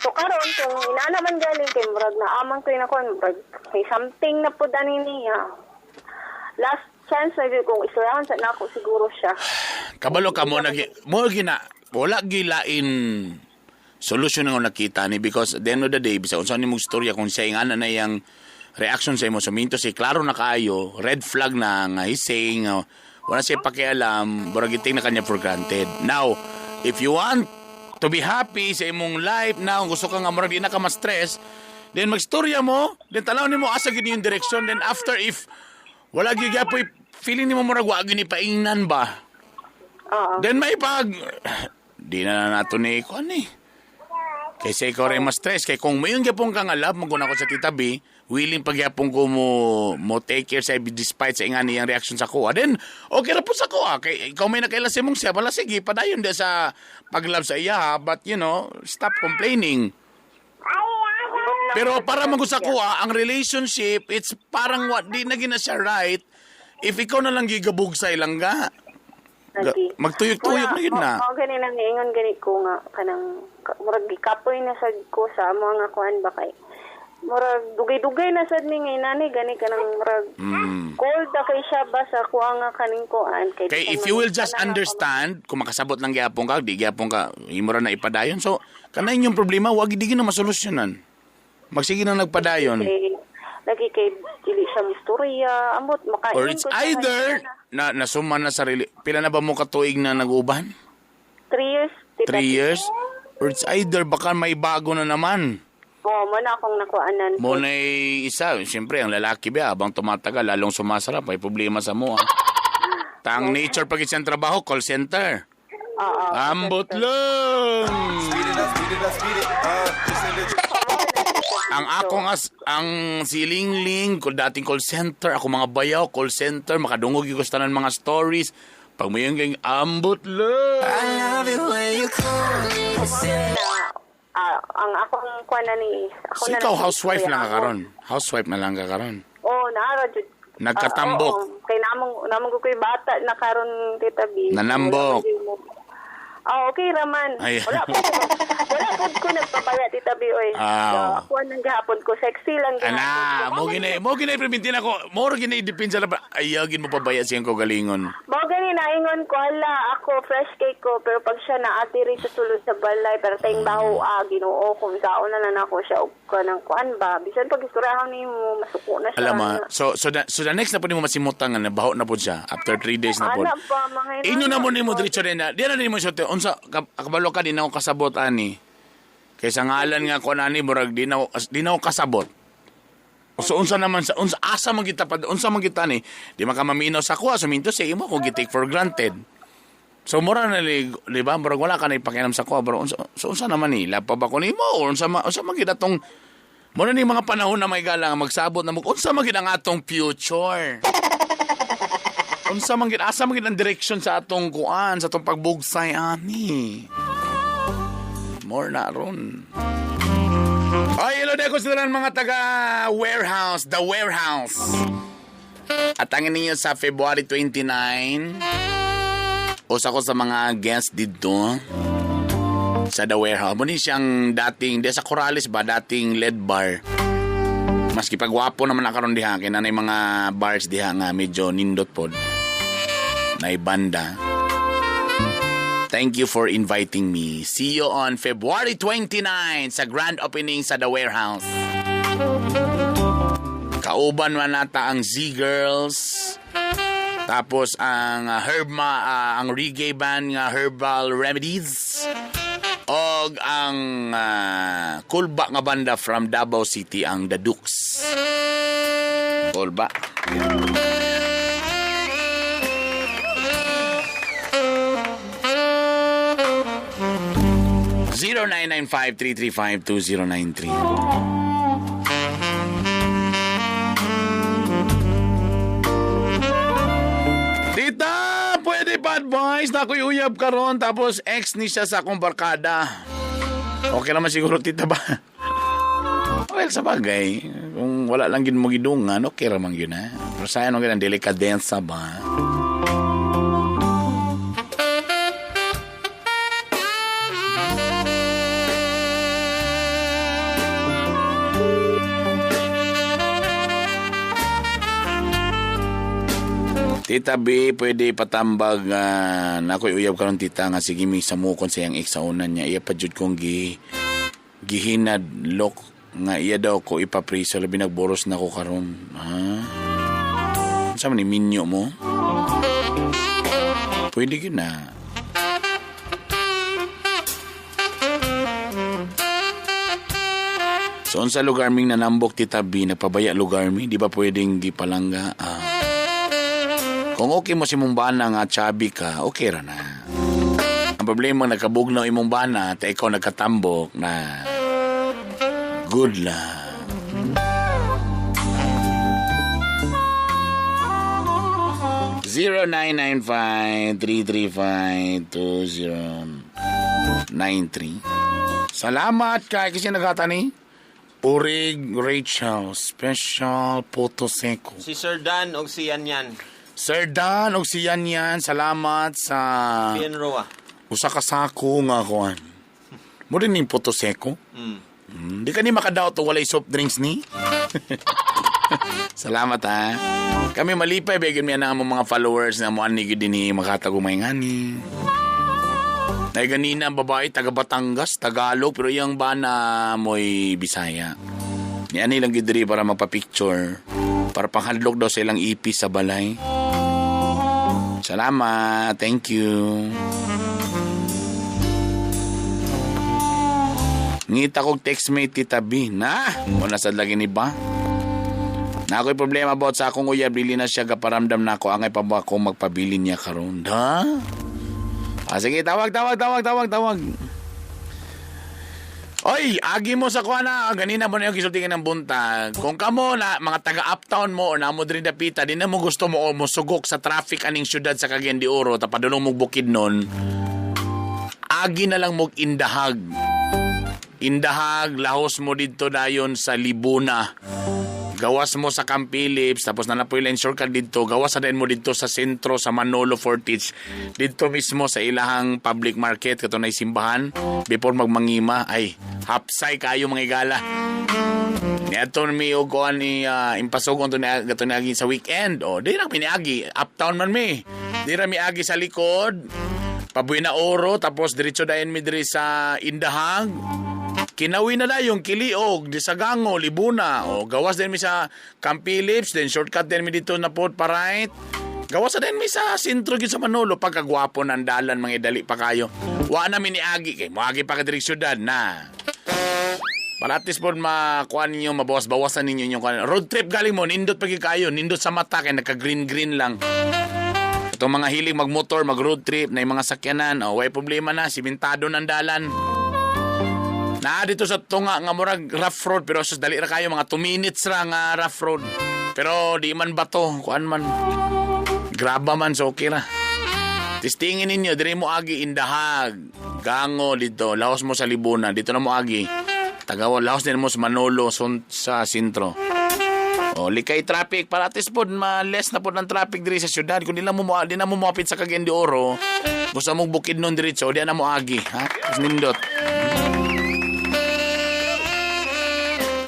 So karon kung inana man galing kay murag na amang ko na kon murag may something na pod ani niya. Last chance na gyud kung istoryahan sa nako siguro siya. Kabalo ka mo nag mo gina wala gilain solution nga nakita ni because at the end of the day bisa unsa nimong istorya kung siya ingana na iyang reaction sa imo so minto si klaro na kaayo red flag na nga he's saying wala siya pakialam, murag giting na kanya for granted. Now, If you want to be happy sa imong life na kung gusto ka nga murag di na ka ma-stress, then magstorya mo, then tanaw nimo asa gid yung direksyon, then after if wala gyud gyapoy feeling nimo murag wa gyud ni paingnan ba. Oo. Then may pag di na nato ni kuan eh. Kaysa ikaw rin ma-stress. Kay kung mayon gyapon ka nga love, maguna ko sa Tita B, willing pagyapon ko mo take care sa despite sa ingani yang reaction sa kuha. Then, okay ra po sa kuha. Kay ikaw may nakaila sa imong siya, wala sige, padayon di sa pag-love sa iya, but you know, stop complaining. Pero para mag sa kuha, ang relationship, it's parang what, di na gina siya right if ikaw na lang gigabog sa ilangga. Magtuyok-tuyok na yun na. Mao gani nang niingon gani ko nga kanang murag gikapoy na sad ko sa amo nga kuan ba kay murag dugay-dugay na sad ni ngay nani gani kanang murag cold na kay siya ba sa kuha nga kaning kuan kay Kay if you will just understand, kung makasabot lang gyapon ka, di gyapon ka, imo ra na ipadayon. So, kanay inyong problema, wag di na masolusyonan. Magsige na nagpadayon. Lagi kay dili siya mistorya, ambot makaingon Or it's either na nasuma na sarili. Pila na ba mo katuig na nag-uban? 3 years. Tita. 3 years? Or it's either baka may bago na naman. Oo, mo na akong nakuanan. Mo na isa, siyempre ang lalaki ba habang tumatagal lalong sumasarap, may problema sa mo. Ah. Tang nature pag isang trabaho, call center. Oo. Ambot lang. Ang akong ang silingling ko dating call center, ako mga bayaw call center, makadungog yung gusto ng mga stories. Pag may yung gang ambot lang. I love it when you call me. Ang akong kuan na ni ako so na ikaw housewife lang ka karon. Housewife na lang ka karon. Oo, naara jud. Nagkatambok. Oo. Kay namong ko bata na karon Tita B. Nanambok. Okay raman. Ay. Wala po ko nagpapaya Tita B oy. Ako nang gahapon ko sexy lang gahapon. Ana, mo ginay premintin ako. Mo ginay dipinsa na ayagin mo pabaya siyang kagalingon. Mo gani naingon ko hala ako fresh cake ko pero pag siya naatiri sa sulod sa balay pero tayong baho Ginoo kung saon na lang ako siya og kanang kuan ba bisan pag istoryahan nimo masuko na siya. Alam mo, so the next na po nimo masimutan nga nabaho na po siya after 3 days na po. Ana pa mga inyo na mo nimo diretso din na. Di na nimo siya unsa kabalo ka di na ako kasabot ani. Kaysa ngalan nga ko nani murag di na ako kasabot. So unsa naman sa unsa asa man kita unsa man kita ni di makamaminaw sa kuha suminto sa imo ko gi-take for granted. So mura na di ba murag wala ka na ipakialam sa kuha bro. Unsa so unsa naman ni lapa ba ko nimo or unsa man kita tong mura ni mga panahon na may galang magsabot na mo unsa man gid ang atong future. Unsa man gid asa man gid ang direction sa atong kuan sa atong pagbugsay ani. More na ron. Ay, hello na konsideran mga taga warehouse, the warehouse. At ang ninyo sa February 29, usa ko sa mga guest dito sa the warehouse. Muna siyang dating, di sa Corrales ba, dating lead bar. Maski pagwapo naman na karon diha, kaya na mga bars diha nga medyo nindot pod. Na ibanda. Thank you for inviting me. See you on February 29 sa grand opening sa The Warehouse. Kauban man nata ang Z-Girls. Tapos ang ang reggae band nga Herbal Remedies. Og ang kulba nga banda from Davao City, ang The Dukes. Kulba. 0995-335-2093. Tita, pwede pa advice na ako'y uyab karon tapos ex ni siya sa akong barkada. Okay naman siguro, tita ba? Well, sa bagay, kung wala lang gin mo gidungan, okay ramang yun ha. Pero sayang nung ganang delikadensa ba? Tita B, pwede patambag na ako'y uyab karon tita nga sige mi samukon sa iyang ex sa una niya. Iya pa jud kong gihinad lok nga iya daw ko ipapriso labi nagboros na ko karon. Ha? Unsa man ni minyo mo? Pwede gyud na. So, unsa lugar ming nanambok, Tita B, nagpabaya lugar mi, di ba pwedeng gipalangga? Kung okay mo si mong bana nga chubby ka, okay ra na. Ang problema, nagkabugnaw imong bana, ta ikaw nagkatambok na good lang. 0995-335-2093. Salamat kay kasi nagata ni Urig Rachel Special Puto Seco. Si Sir Dan og si Yan Yan. Sir Dan og si Yan Yan, salamat sa Bien Roa. Usa ka sako nga kuan. Mo rin ning Puto Seco. Di ka ni makadaot og walay soft drinks ni. Salamat ha. Kami malipay begin mi na among mga followers na mo ani gyud dinhi makatagumay ngani. Nay ganina ang babae taga Batangas, Tagalog, pero iyang bana mo'y Bisaya. Ni ani lang gyud diri para magpa-picture, para panghadlok daw sa ilang ipis sa balay. Salamat, thank you. Ngita kog textmate Tita B. Na, wala sad lagi ni ba? Na ako'y problema about sa akong uyab, dili na siya gaparamdam na ako, angay pa ba akong magpabilin niya karon? Ha? Ah, sige, tawag. Oy, agi mo sa kuha na. Ganina mo na yung gisulti ng buntag. Kung kamo na, mga taga-uptown mo o namo diri dapita, di na mo gusto mo o musugok sa traffic aning syudad sa Cagayan de Oro, tapadulong mo bukid nun, agi na lang mo indahag. Indahag, lahos mo dito dayon sa Libuna. Gawas mo sa Camp Phillips, tapos na napoy line shortcut dito, gawas na din mo dito sa sentro, sa Manolo Fortich, dito mismo sa ilahang public market, kato na simbahan, before magmangima, ay, hapsay kayo mga igala. Niadto mi og kuan ni impasogon to ni gato ni agi sa weekend. O, di ra mi niagi, uptown man mi. Di ra mi agi sa likod, Pabuena Oro, tapos diretso dayon mi diri sa Indahag. Kinawi na dayong Kiliog, di sa Gango, Libuna. O, gawas din mi sa Camp Phillips, then shortcut din mi dito na po pa right. Gawas na din mi sa sentro gyud sa Manolo, pagkagwapo ng dalan, mga dali pa kayo. Wa na mi niagi kay moagi pa ka diri syudad na. Para at least po makuha ninyo, mabawas-bawasan ninyo yung kuan. Road trip galing mo, nindot pa gyud kayo, nindot sa mata kay nagka-green-green lang. Itong mga hilig magmotor, mag-road trip, na yung mga sakyanan, o, way problema na, simentado ng dalan. Na dito sa tunga nga murag rough road, pero sus dali ra kayo mga 2 minutes ra nga rough road. Pero di man bato, kuan man. Graba man, so okay ra. Testingin ninyo, diri mo agi Indahag, Gango dito, lahos mo sa Libuna, dito na mo agi. Tagawa, lahos din mo sa Manolo sa sentro. O, likay traffic para at least pod ma-less na pod ng traffic diri sa syudad. Kung di na mo moapit sa Cagayan de Oro, gusto mong bukid nun diretso, di na mo agi, ha? Nindot.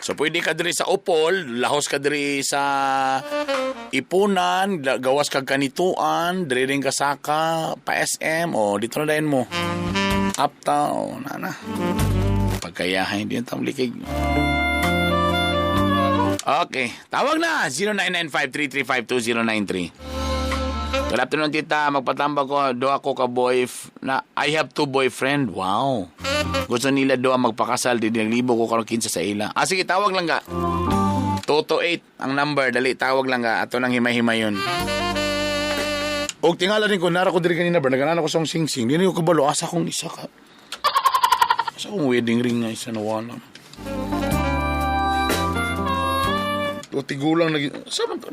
So pwede ka diri sa Opol, lahos ka diri sa Ipunan, gawas ka Kanituan, diri rin ka Saka, pa SM, o dito na dayon mo. Uptown, o na. Pagkayahay, di na tamlikig. Okay, tawag na, 0995-335-2093. Good afternoon, tita. Magpatambag ko, doa ko ka boy, na I have two boyfriend. Wow. Gusto nila doa magpakasal, di naglibo ko karon 15 sa ila. Ah, sige, tawag lang ga. 228 ang number, dali, tawag lang ga. Ato nang himay-himay yun. Og tingala din ko, nara ko diri kanina ba, naganan ako sa sing-sing. Di ko kabalo, asa kong isa ka. Asa kong wedding ring nga isa na wala. O tigulang nag... Sa man to?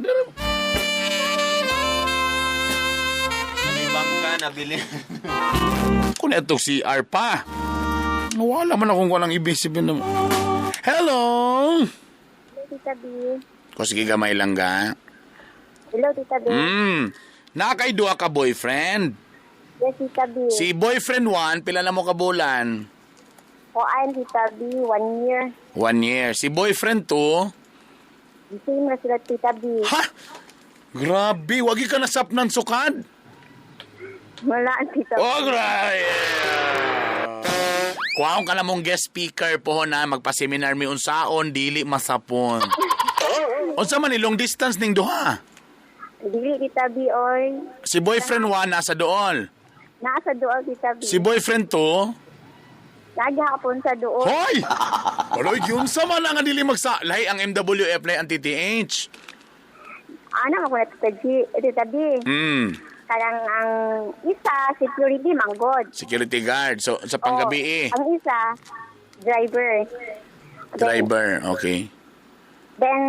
Bangka nabili. Kung ito si R pa. Nawala man akong walang ibig sabihin na... Hello! Hello, Tita B. Ko sige gamay lang ga. Hello, Tita B. Nakay duha ka boyfriend. Yes, Tita B. Si boyfriend 1, pila na mo ka bulan? Kuan, Tita B, 1 year. 1 year. Si boyfriend 2? Same na sila, Tita B. Ha? Grabe, wagi ka nasapnan sukad. Wala, Tita B. Oh, grabe. Kuwaon ka na mong guest speaker po na magpa-seminar mi unsaon, dili masapon. Unsa man ni long distance ning duha? Dili, Tita B, oy. Si boyfriend 1 nasa dool. Nasa dool, Tita B. Si boyfriend 2? Naghapon sa doon. Hoy! Aloy, yun sa man ang dili magsa. Lahi ang MWF, lahi ang TTH. Ano ako na Tita G, Tita B. Karang ang isa, security, manggod. Security guard. So, sa panggabi eh. Ang isa, driver. Driver, okay. Then,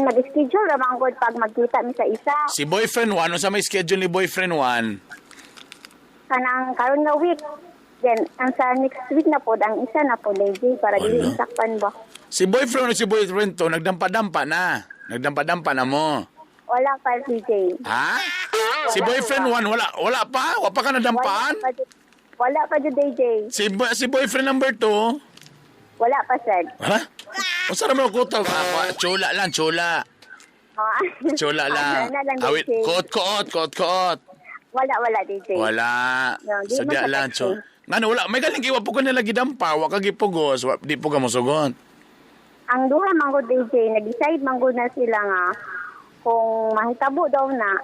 mag-schedule ra manggod pag magkita mi sa isa. Si boyfriend 1, unsa may schedule ni boyfriend 1? Kanang karon nga week. Then, ang sa next week na po, ang isa na po, DJ, para dili sakpan ba. Si boyfriend o si boyfriend 2, nagdampa-dampa na. Nagdampa-dampa na mo. Wala pa, DJ. Ha? Si boyfriend 1, wala pa? Wala pa ka nadampaan? Wala pa, DJ. Si boyfriend number 2? Wala pa, sir. Ha? Unsa ra man kuto? Chula lang, chula. Chula lang. Awit, kuot. Wala, DJ. Wala. No, di Sadya mo sa lang, chula. Ngano, wala. May galing iwa po ka nila gidampa. Wa ka gipugos. Di po ka mosugot. Ang duha manggod, DJ, nag-decide manggod na sila nga kung mahitabo daw na,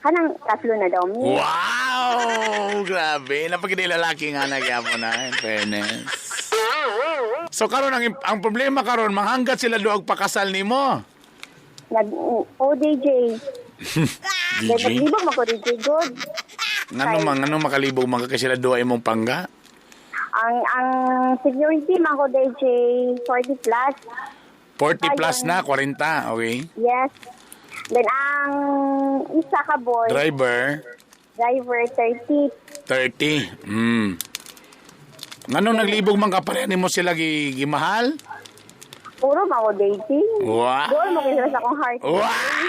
kanang tatlo na daw mi. Wow! Grabe. Napagindi lalaki nga nagyapon na. In fairness. So karon ang problema karon manghanggat sila duag pakasal nimo. Oh, DJ. DJ? Naglibog mo ko, DJ. Good. Ngano makalibog man ka sila duha imong pangga? Ang security man ko, DJ, 40 plus. 40 plus na, 40, okay. Yes. Then ang isa ka boy, Driver 30. 30. Ngano naglibog man ka pareha nimo sila gimahal? Puro man ko, DJ. Wow. Goal mo kayo sa akong heart. Wow!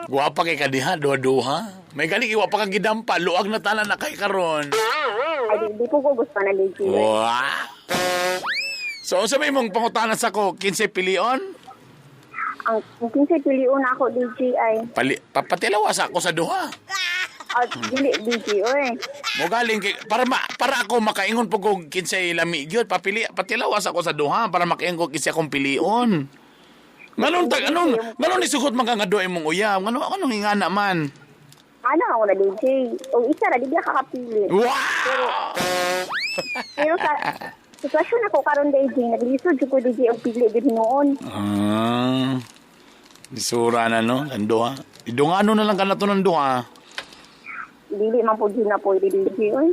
Guwapa kay kadiha, duha-duha. May galing iwa pa kang gidampa, luag na tanan na kay karon. Ay, di po ko gusto na, DJ. Wow! So, unsa may mong pangutana sa ko, 15 pilion? Ang 15 pilion ako, DJ, ay... Papatilawa sa ako sa duha. Dili, DJ, oy. Mo galing kay para ako makaingon po kog kinsay lami gyud, patilawas ako sa duha para makaingon ko kinsay akong pilion. Nganong nganong nisugot man ka nga duha imong uyab? Nganong ingana man? Ano ako na, DJ? O isa ra di ka kakapili. Wow! Pero sa sitwasyon ako karon, DJ, naglisod jud ko, DJ, og pili gid noon. Ah. Lisura na no, ang duha. Idungano na lang ka na to ng duha. Dili man po na po, DJ, oy.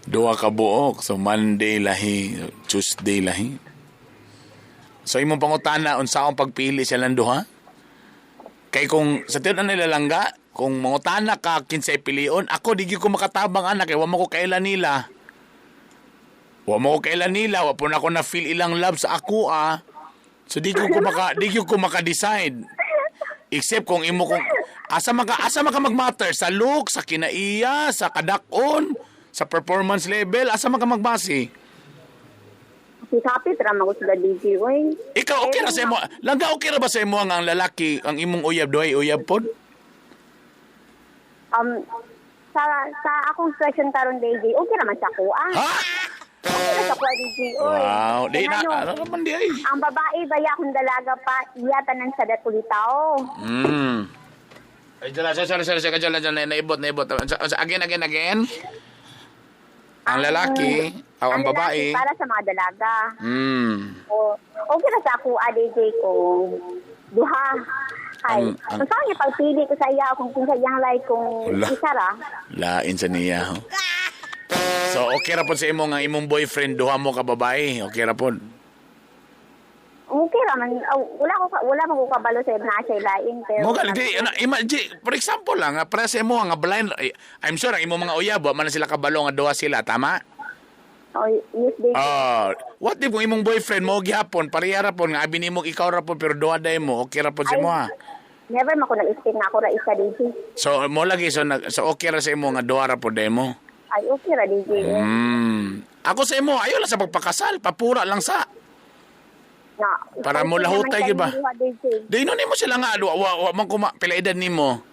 Duha ka buok. So Monday lahi, Tuesday lahi. So imong pangutana unsa akong pagpili sa lang duha? Kay kung sa tiyan na nilalangga, kung mangutana ka kinsay pilion, ako di gyud ko makatabang anak kay wa mo ko kaila nila. Wa mo ko kaila nila, wa po na ako na feel ilang love sa ako ah. So di ko ko maka-decide. Except kung imo kung asa man ka magmatter sa look, sa kinaiya, sa kadakon, sa performance level, asa man ka magbase? Sikapit ra man ko sila, DJ, oy. Ikaw okay ra sa imo? Langga okay ra ba sa imo ang lalaki, ang imong uyab duhay uyab pod? Sa akong sitwasyon karon, DJ, okay ra man sa ako ah. Ha? Okay ra sa ako, DJ, oy. Wow, di na ano naman di ay. Ang babae baya akong dalaga pa, iya tanan sa datulitaw. Ay, dala, sorry, dala, naibot. Again. Ang lalaki, o ang babae. Para sa mga dalaga. O, okay na sa ako, DJ, kung duha. Ay, kung saan niya pagpili ko sa iya, kung sa iyang like, kung isa ra. Lain sa niya. Ho. So, okay ra po sa imong, ang imong boyfriend, duha mo ka babae. Okay ra po. Okay ra man. Wala man ko kabalo sa na siya lain. Pero mo gali, di, for example lang, para sa imo nga blind, I'm sure ang imong mga uyab, man sila kabalo nga duha sila, tama? Oh, yes, they What if kung imong boyfriend mo gihapon, pareha ra pon nga abi nimo ikaw ra pon pero duha day mo, okay ra pon sa imo ha. Never man ko nag-expect na ako ra isa, DJ. So mo lagi so okay ra sa imo nga duha ra pod day mo. Ay, okay ra, DJ. Ako sa imo ayo lang sa pagpakasal, papura lang sa. Na, para mo lahutay gyud ba? Di no nimo sila nga wa man kuma pila edad nimo?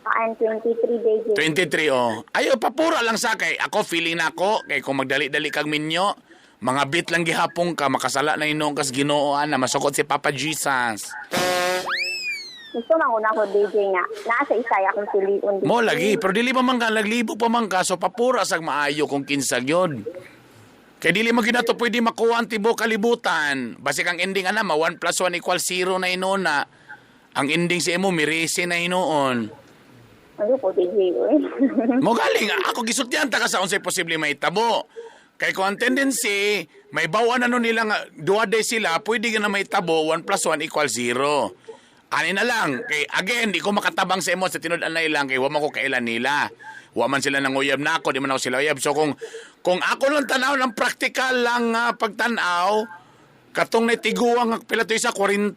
I'm 23, DJ. 23, oh. Ayo papura lang sa kay ako feeling na ako kay kung magdali-dali kag minyo, mga bit lang gihapon ka makasala na inon kas Ginoo ana masukot si Papa Jesus. Gusto man ko na ako DJ nga. Naa sa isay akong piliun. Mo lagi, pero dili pa man ka naglibo pa man ka, so papura sag maayo kung kinsa gyud. Kay dili mo ginato pwede makuha ang tibuok kalibutan. Basig ang ending ana ma 1 + 1 = 0 na inuna. Ang ending sa imo mirese na hinuon. Ano po DJ oy. Mo galing ako gisultihan ta ka sa unsay posible mahitabo. Kay kung ang tendency may bawa na nun nila nga duha day sila, pwede na mahitabo 1 + 1 = 0. Ani na lang, kay again, di ko makatabang sa imo sa tinud-an na ilang kay wa man ko kailan nila. Wa man sila nanguyab na ako, di man ako sila uyab. So kung ako lang tanaw ng practical lang pagtan-aw, katong naitiguang pila to isa 40.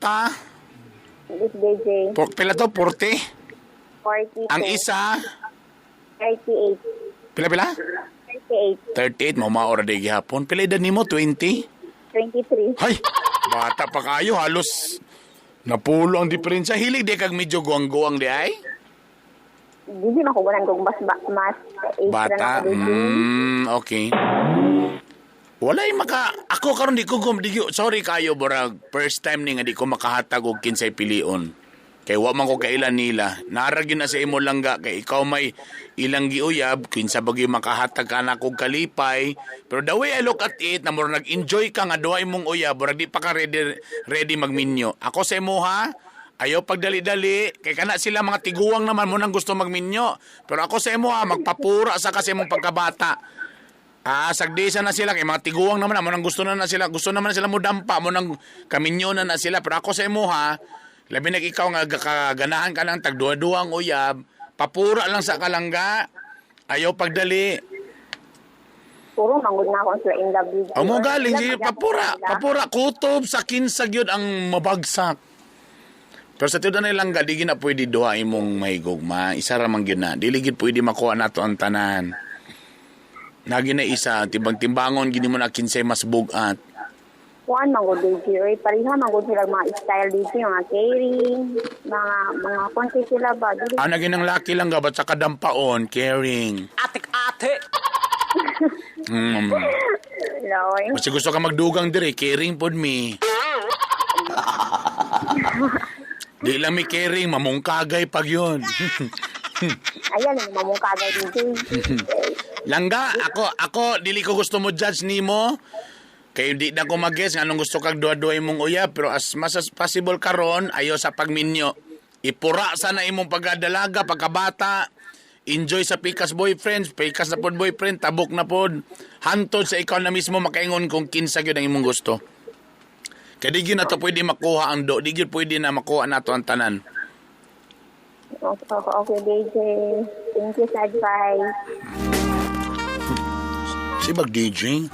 This DJ. Pila to 40. 40. Ang isa 38. Pila pila? 38. 38 mo maora di gihapon. Pila edad nimo? 20? 23. Hay, bata pa kayo, halos napulo ang diferensya. Hilig di kag medyo guwang-guwang di ay? Di man ko ganan kung mas age bata. Okay. Walay maka ako karon di ko sorry kayo borag first time ni nga di ko makahatag og kinsay pilion. Kay wa man ko kailan nila. Nara gyud na sa imo langga kay ikaw may ilang giuyab kinsa ba gyud makahatag ka na kog kalipay. Pero the way I look at it na murag nag-enjoy ka nga duha imong uyab borag di pa ka ready magminyo. Ako sa imo ha, ayaw pagdali-dali kay kana sila mga tiguang naman mo nang gusto magminyo. Pero ako sa imo ha, magpapura sa kasi imong pagkabata. Sagdisa na sila kay mga tiguang naman mo nang gusto na sila, gusto naman sila mo dampa mo nang kaminyo na sila. Pero ako sa imo ha, labi na ikaw nga kaganahan ka ng tagduha-duhang uyab, papura lang sa kalangga, ayaw pagdali. Puro mangud na ako sila in love with you. Amo galing si papura kutob sa kinsa gyud ang mabagsak. Pero sa tiud na langga di gyud na pwede duha imong mahigugma, isa ra man gyud na. Dili gyud pwede makuha nato ang tanan. Nagi na isa, timbang-timbangon gini mo na kinsay mas bugat. Kuan man gud DJ oy, pareha man gud sila mga style DJ, mga caring, mga konti sila ba. Ah, naging ng laki lang ga, ba't sa kadampaon, caring. Atik-ate. Loy. Kasi gusto ka magdugang dire, caring pod mi. Di lang mi caring, mamungkagay pag yun. Ayan, mamungkagay DJ. Langga, ako, dili ko gusto mo judge nimo. Kay di na ko mag-guess anong gusto kag duha-duha imong uyab, pero as much as possible karon ayo sa pagminyo. Ipura sana imong pagkadalaga, pagkabata. Enjoy sa pikas boyfriend, pikas na pod boyfriend, tabok na pod. Hantod sa ikaw na mismo makaingon kung kinsa gyud ang imong gusto. Kay di gyud nato pwede makuha ang do, di gyud pwede na makuha nato ang tanan. Okay, DJ. Thank you sa advice. Si bag DJ.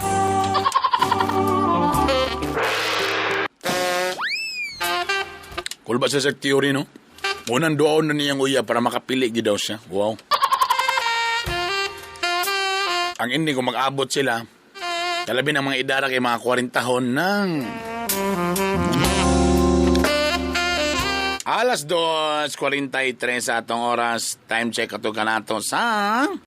Kulba siya sa theory, no? Unang duaon na niyang uya para makapili gid daw siya. Wow. Ang ending kung mag-abot sila, kalabi ng mga idara kay mga 40 tahon ng alas 2:43 sa atong oras. Time check ato kanato sa